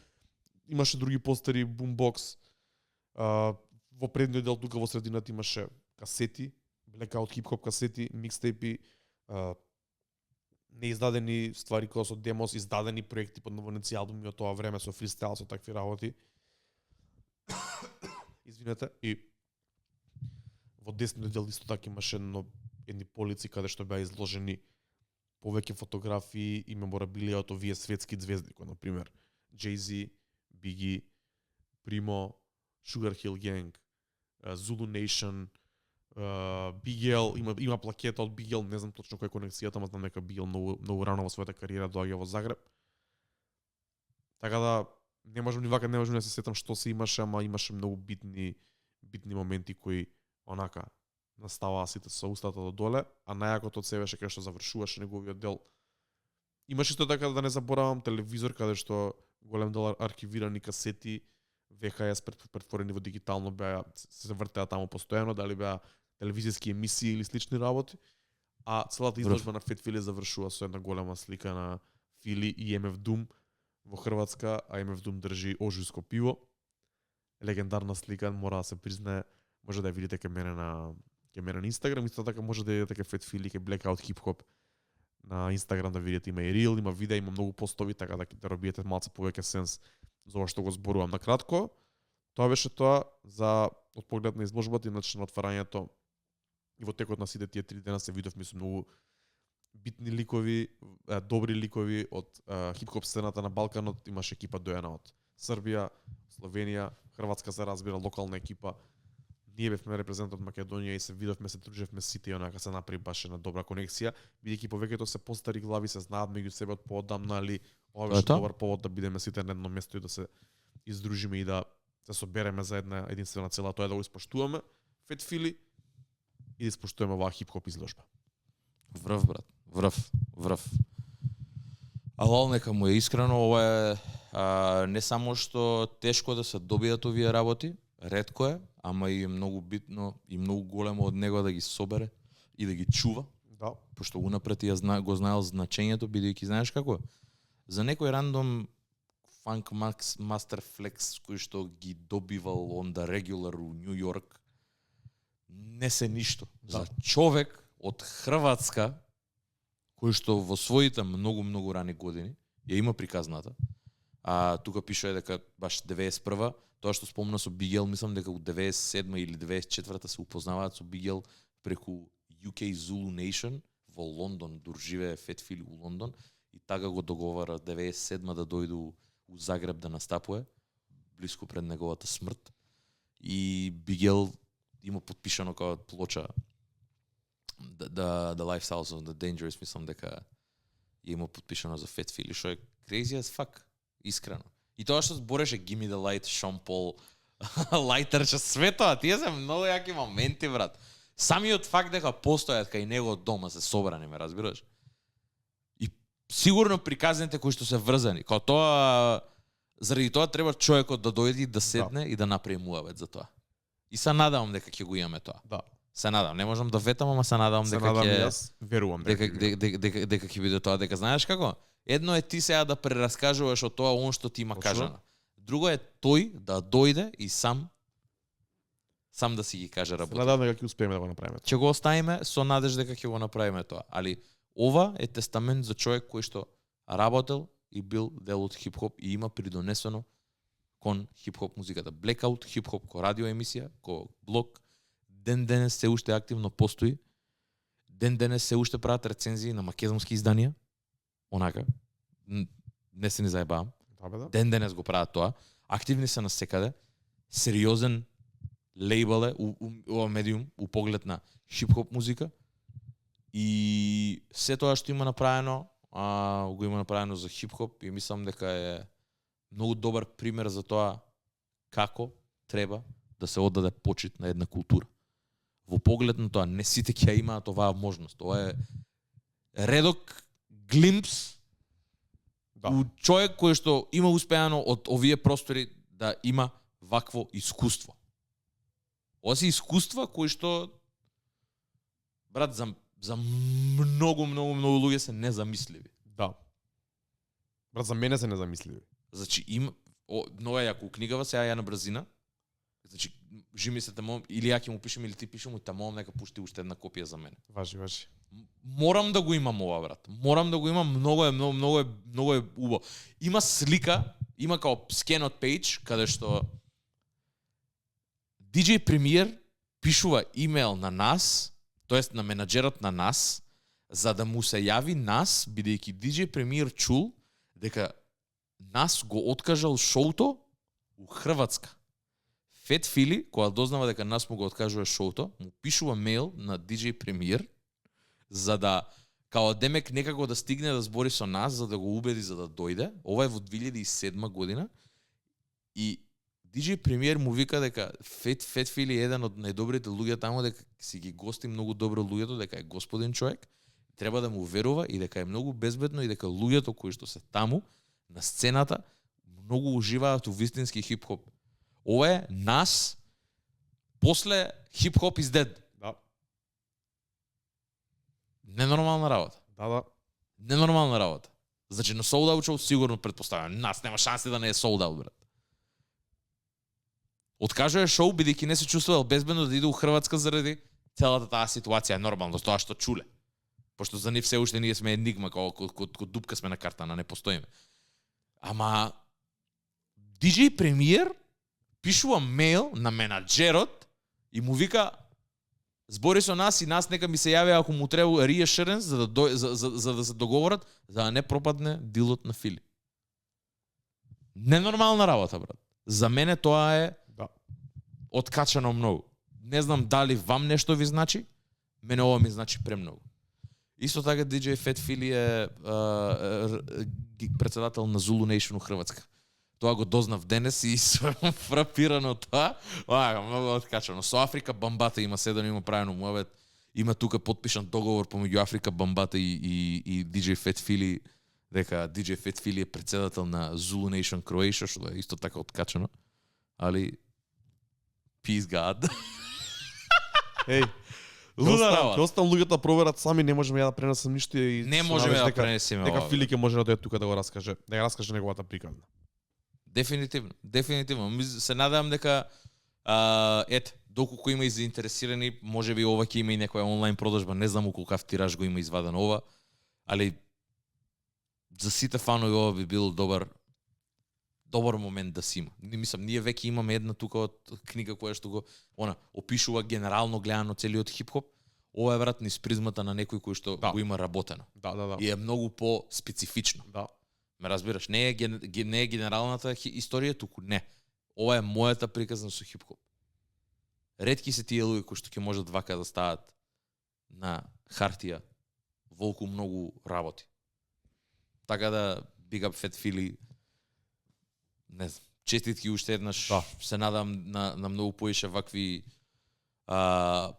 Имаше други постери, бумбокс. Во предниот дел тука во средината имаше касети, Blackout хип-хоп касети, микстейпи, неиздадени ствари кои со демос, издадени проекти под новоници албуми од тоа време со фристайл, со такви работи. Извинете. И во десниот дел исто така имаше едни полици каде што беа изложени повеќе фотографии и меморабилија од овие светски звезди, кои на пример Jay-Z, Biggie, Primo, Sugar Hill Gang, Zulu Nation, Big L, има плакета од Big L, не знам точно која е конекцијата, ама знам дека Big L многу рано во својата кариера доаѓа во Загреб. Така да не можам да се сетам што се имаше, ама имаше многу битни моменти кои онака наставаа сите со устата до доле, а најакото од себе беше кај што завршуваше неговиот дел. Имаше исто така, да не заборавам, телевизор каде што голем дел архивирани касети ВХС претворени во дигитално беа, се вртеа таму постојано, дали беа телевизиски емисии или слични работи, а целата изложба на Фет Фили завршува со една голема слика на Фили и МФ Дум во Хрватска, а МФ Дум држи ожујско пиво. Легендарна слика, мора да се признае, може да ја видите кај мене на Инстаграм, исто така може да видите кај Фет Фили, кај Blackout хип-хоп на Инстаграм, да видите, има и рил, има видеа, има многу постови, така да робиете малце повеќе сенс за ова што го зборувам. Накратко, тоа беше тоа за од поглед на изложбата, иначе на отварањето и во текот на сите тие 3 дена се видовме со многу битни ликови, добри ликови од хип-хоп сцената на Балканот. Имаше екипа дојана од Србија, Словенија, Хрватска се разбира, локална екипа. Ние бевме репрезент од Македонија и се видовме, се дружевме сите и онака се направи баш една добра конекција, бидејќи повеќето се постари глави, се знаат меѓу себе од поодамна, али ова беше добар повод да бидеме сите на едно место и да се издружиме и да се собереме за една единствена цела, тоа е да го испоштуваме Фет Фили и да испоштуваме оваа хип-хоп изложба. Врв, брат. Врв. Алал нека му е искрено, ова е не само што тешко да се добијат овие работи, ретко е, ама и е многу битно и многу големо од него да ги собере и да ги чува. Да. Пошто унапред ја го знаел значењето, бидејќи знаеш како е. За некој рандом фанк мастер флекс кој што ги добивал on the regular у Нью Йорк, не се ништо. Да. За човек од Хрватска кој што во своите многу рани години ја има приказната. А тука пише дека баш 91-а, тоа што спомна со Big L, мислам дека у 97 или 94-та се упознаваат со Big L преку UK Zulu Nation во Лондон, доживее Фет Фили у Лондон и така го договара 97 да дојде у Загреб да настапува блиску пред неговата смрт. И Big L има потпишано како плоча the Lifestyles of the Dangerous, мислам дека има потпишано за Фет Фили, што е crazy as fuck, искрено. И тоа што збореше Give me the light, Шон Пол, лајтерче, све тоа, тие се многу јаки моменти, брат. Самиот факт дека постојат кај него дома се собрани, ме разбираш? И сигурно приказните кои што се врзани, као тоа, заради тоа треба човекот да дојде и да седне и да направи муавет за тоа. И се надавам дека ќе го имаме тоа. Да. Се надам, не можам да ветам, ама се надам дека ќе верувам дека ќе биде тоа, дека знаеш како? Едно е ти сега да прераскажуваш од тоа он што ти има кажано. Друго е тој да дојде и сам да си ги каже работа. Надам дека ќе успееме да го направиме. Ќе го оставиме со надеж дека ќе го направиме тоа. Али ова е тестамент за човек кој што работел и бил дел од хип-хоп и има придонесено кон хип-хоп музиката. Blackout хип-хоп ко радио емисија, ко блог, ден денес се уште активно постои. Ден денес се уште прават рецензии на македонски изданија. Онака, не се ни заебавам. Ден денес го прават тоа. Активни се насекаде. Сериозен лейбл е ова медиум у поглед на хип-хоп музика. И се тоа што има направено, го има направено за хип-хоп и мислам дека е многу добар пример за тоа како треба да се оддаде почит на една култура. во поглед на тоа, не сите ќе ја имаат оваа можност. Ова е редок глимпс у човек кој што има успеано од овие простори да има вакво искуство. Ова се искуства кои што брат за многу луѓе се незамисливи. Да. Брат, за мене се незамисливи. Значи има многу јако книгава сега ја на брзина. Значи жими се тамо или ја ќе му пишем или ти пишем и тамо нека пушти уште една копија за мене. Важи. Морам да го имам ова, брат. Морам да го имам, многу е убаво. Има слика, има као скенот пејдж каде што DJ Premier пишува имейл на нас, тоест на менаџерот на нас, за да му се јави нас, бидејќи DJ Premier чул дека нас го откажал шоуто у Хрватска. Фет Фили, која дознава дека нас му го откажува шоуто, му пишува мейл на DJ Premier за да као демек некако да стигне да збори со нас, за да го убеди за да дојде. Ова е во 2007 година и DJ Premier му вика дека Фет Фили е еден од најдобрите луѓе таму, дека си ги гости многу добро луѓето, дека е господин човек, треба да му верува и дека е многу безбедно и дека луѓето кои што се таму на сцената многу уживаат у вистински хип-хоп. Ова е нас после хип-хоп is dead. Да. Ненормална работа. Да. Ненормална работа. Значи на Sold Out Show сигурно предпоставам. Нас нема шанси да не е Sold Out, брат. Откажува шоу бидејќи не се чувствувал безбедно да иде у Хрватска заради целата таа ситуација. Е нормално, тоа што чуле. Пошто за нив се уште ние сме енигма, како дупка сме на картана, не постоиме. Ама DJ Premier пишува мейл на менаџерот и му вика збори со нас и нас нека ми се јави ако му треба reassurance за да се договорат за да не пропадне дилот на Фили. Ненормална работа, брат. За мене тоа е откачано многу. Не знам дали вам нешто ви значи, мене ова ми значи премногу. Исто така DJ Fat Philly е председател на Zulu Nation у Хрватска. Тоа го дознав денес и сум фрапиран од тоа. Многу откачано. Со Африка Бамбата има седано, има правено муавет. Има тука подпишан договор помеѓу Африка Бамбата и DJ Fat Philly, дека DJ Fat Philly е председател на Zulu Nation Croatia, што е исто така откачано. Али peace God. Еј, луда работа. Ќе оставам луѓето да проверат сами, не можеме ја да пренесам ништо и не можеме да пренесеме. Дека Фили ќе може да дојде тука да го раскаже, да ја раскаже неговата приказна. Дефинитивно. Се надевам дека доколку има и заинтересирани, можеби ова ќе има и некоја онлайн продажба, не знам колкав тираж го има изваден ова, али за сите фанови ова би бил добар момент да си има. Мислам, ние веќе имаме една тука од книга која што го опишува генерално гледано целиот хип-хоп. Ова е брат низ призмата на некој кој што го има работено. Да. И е многу по-специфично. Да. Ме разбираш, не е генералната историја, туку не. Ова е мојата приказна со хип-хоп. Ретки се тие луѓе кои што ќе можат вака да стават на хартија волку многу работи. Така да big up Fat Philly. Не знам, честитки уште еднаш. Да. Се надам на многу поише вакви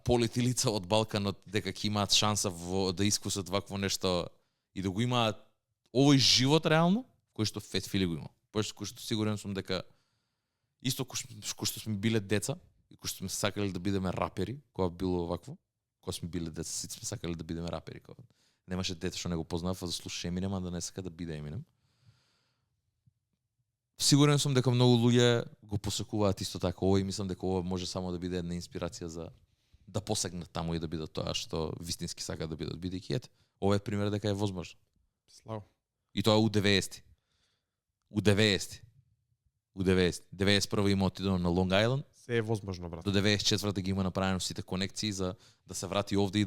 полити лица од Балканот дека ќе имаат шанса да искусат вакво нешто и да го имаат овој живот реално, кој што Fat Philly го има. Кој што сигурен сум дека исто кој што сме биле деца и кој што сме сакале да бидеме рапери, кога било вакво, кога сме биле деца, сите сме сакале да бидеме рапери. Кога немаше дете што не го познава, да слуша Eminem, а да не сака да биде Eminem. Сигурен сум дека многу луѓе го посекуваат исто така ова и мислам дека ова може само да биде една инспирација за да посегнат таму и да бидат тоа што вистински сакаат да бидат, бидејќи ете, ова е пример дека е возможно. Слава. И тоа у 90-ти. У 91 има отидено на Лонг Ајленд. Се е возможно, брат. До 94-та ги има направено сите конекции за да се врати овде и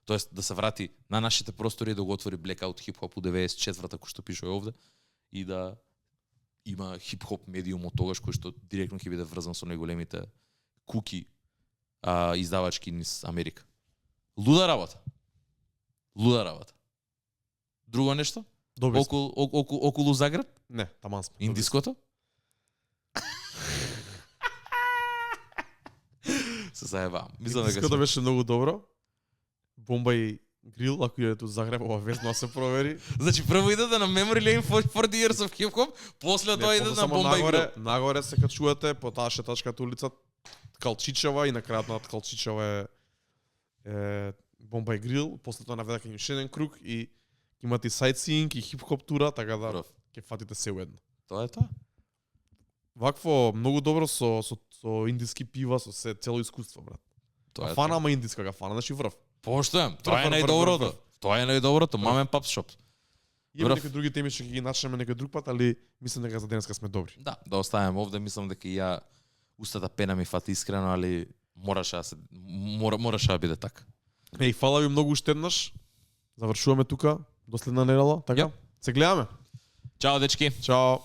тоест да се врати на нашите простори и да го отвори Blackout хип-хоп у 94-та кој што пишува овде и да има хип-хоп медиум од тогаш кој што директно ќе биде врзан со најголемите куки издавачки низ Америка. Луда работа. Друго нешто? Добри. Околу Загреб? Не, таман сме. Индиското? Се заебавам. Мислам дека Индиското беше многу добро. Бомбај грил, ако идете у Загреб, ова везно се провери. Значи прво идете на Memory Lane for 40 Years of Hip Hop, после тоа идете на Бомбај нагоре, грил. нагоре се качувате по таа шетачката улица Калчичева и на крајот над Калчичева е Бомбај грил, после тоа наведете уште еден круг и имате сайтсиинг и хип-хоп тура, така да Прав. ќе фатите се уедно. Тоа е тоа. Вакво многу добро со индиски пива, со се цело искуство, брат. Тоа е Фана, тоа. ама индиска га фана, значи врв. Поштојам, тоа е Врв, врв, најдоброто. врв, врв. Тоа е најдоброто, мамен пап шоп. Има Врв. некои други теми што ќе ги начнеме некој друг пат, али мислам дека за денеска сме добри. Да оставаме овде, мислам дека и ја устата пена ми фати искрено, али мораше да биде така. Еј, фала ви многу уште еднаш. Завршуваме тука до следна недела, така? Јап. Се гледаме. Чао, дечки. Чао.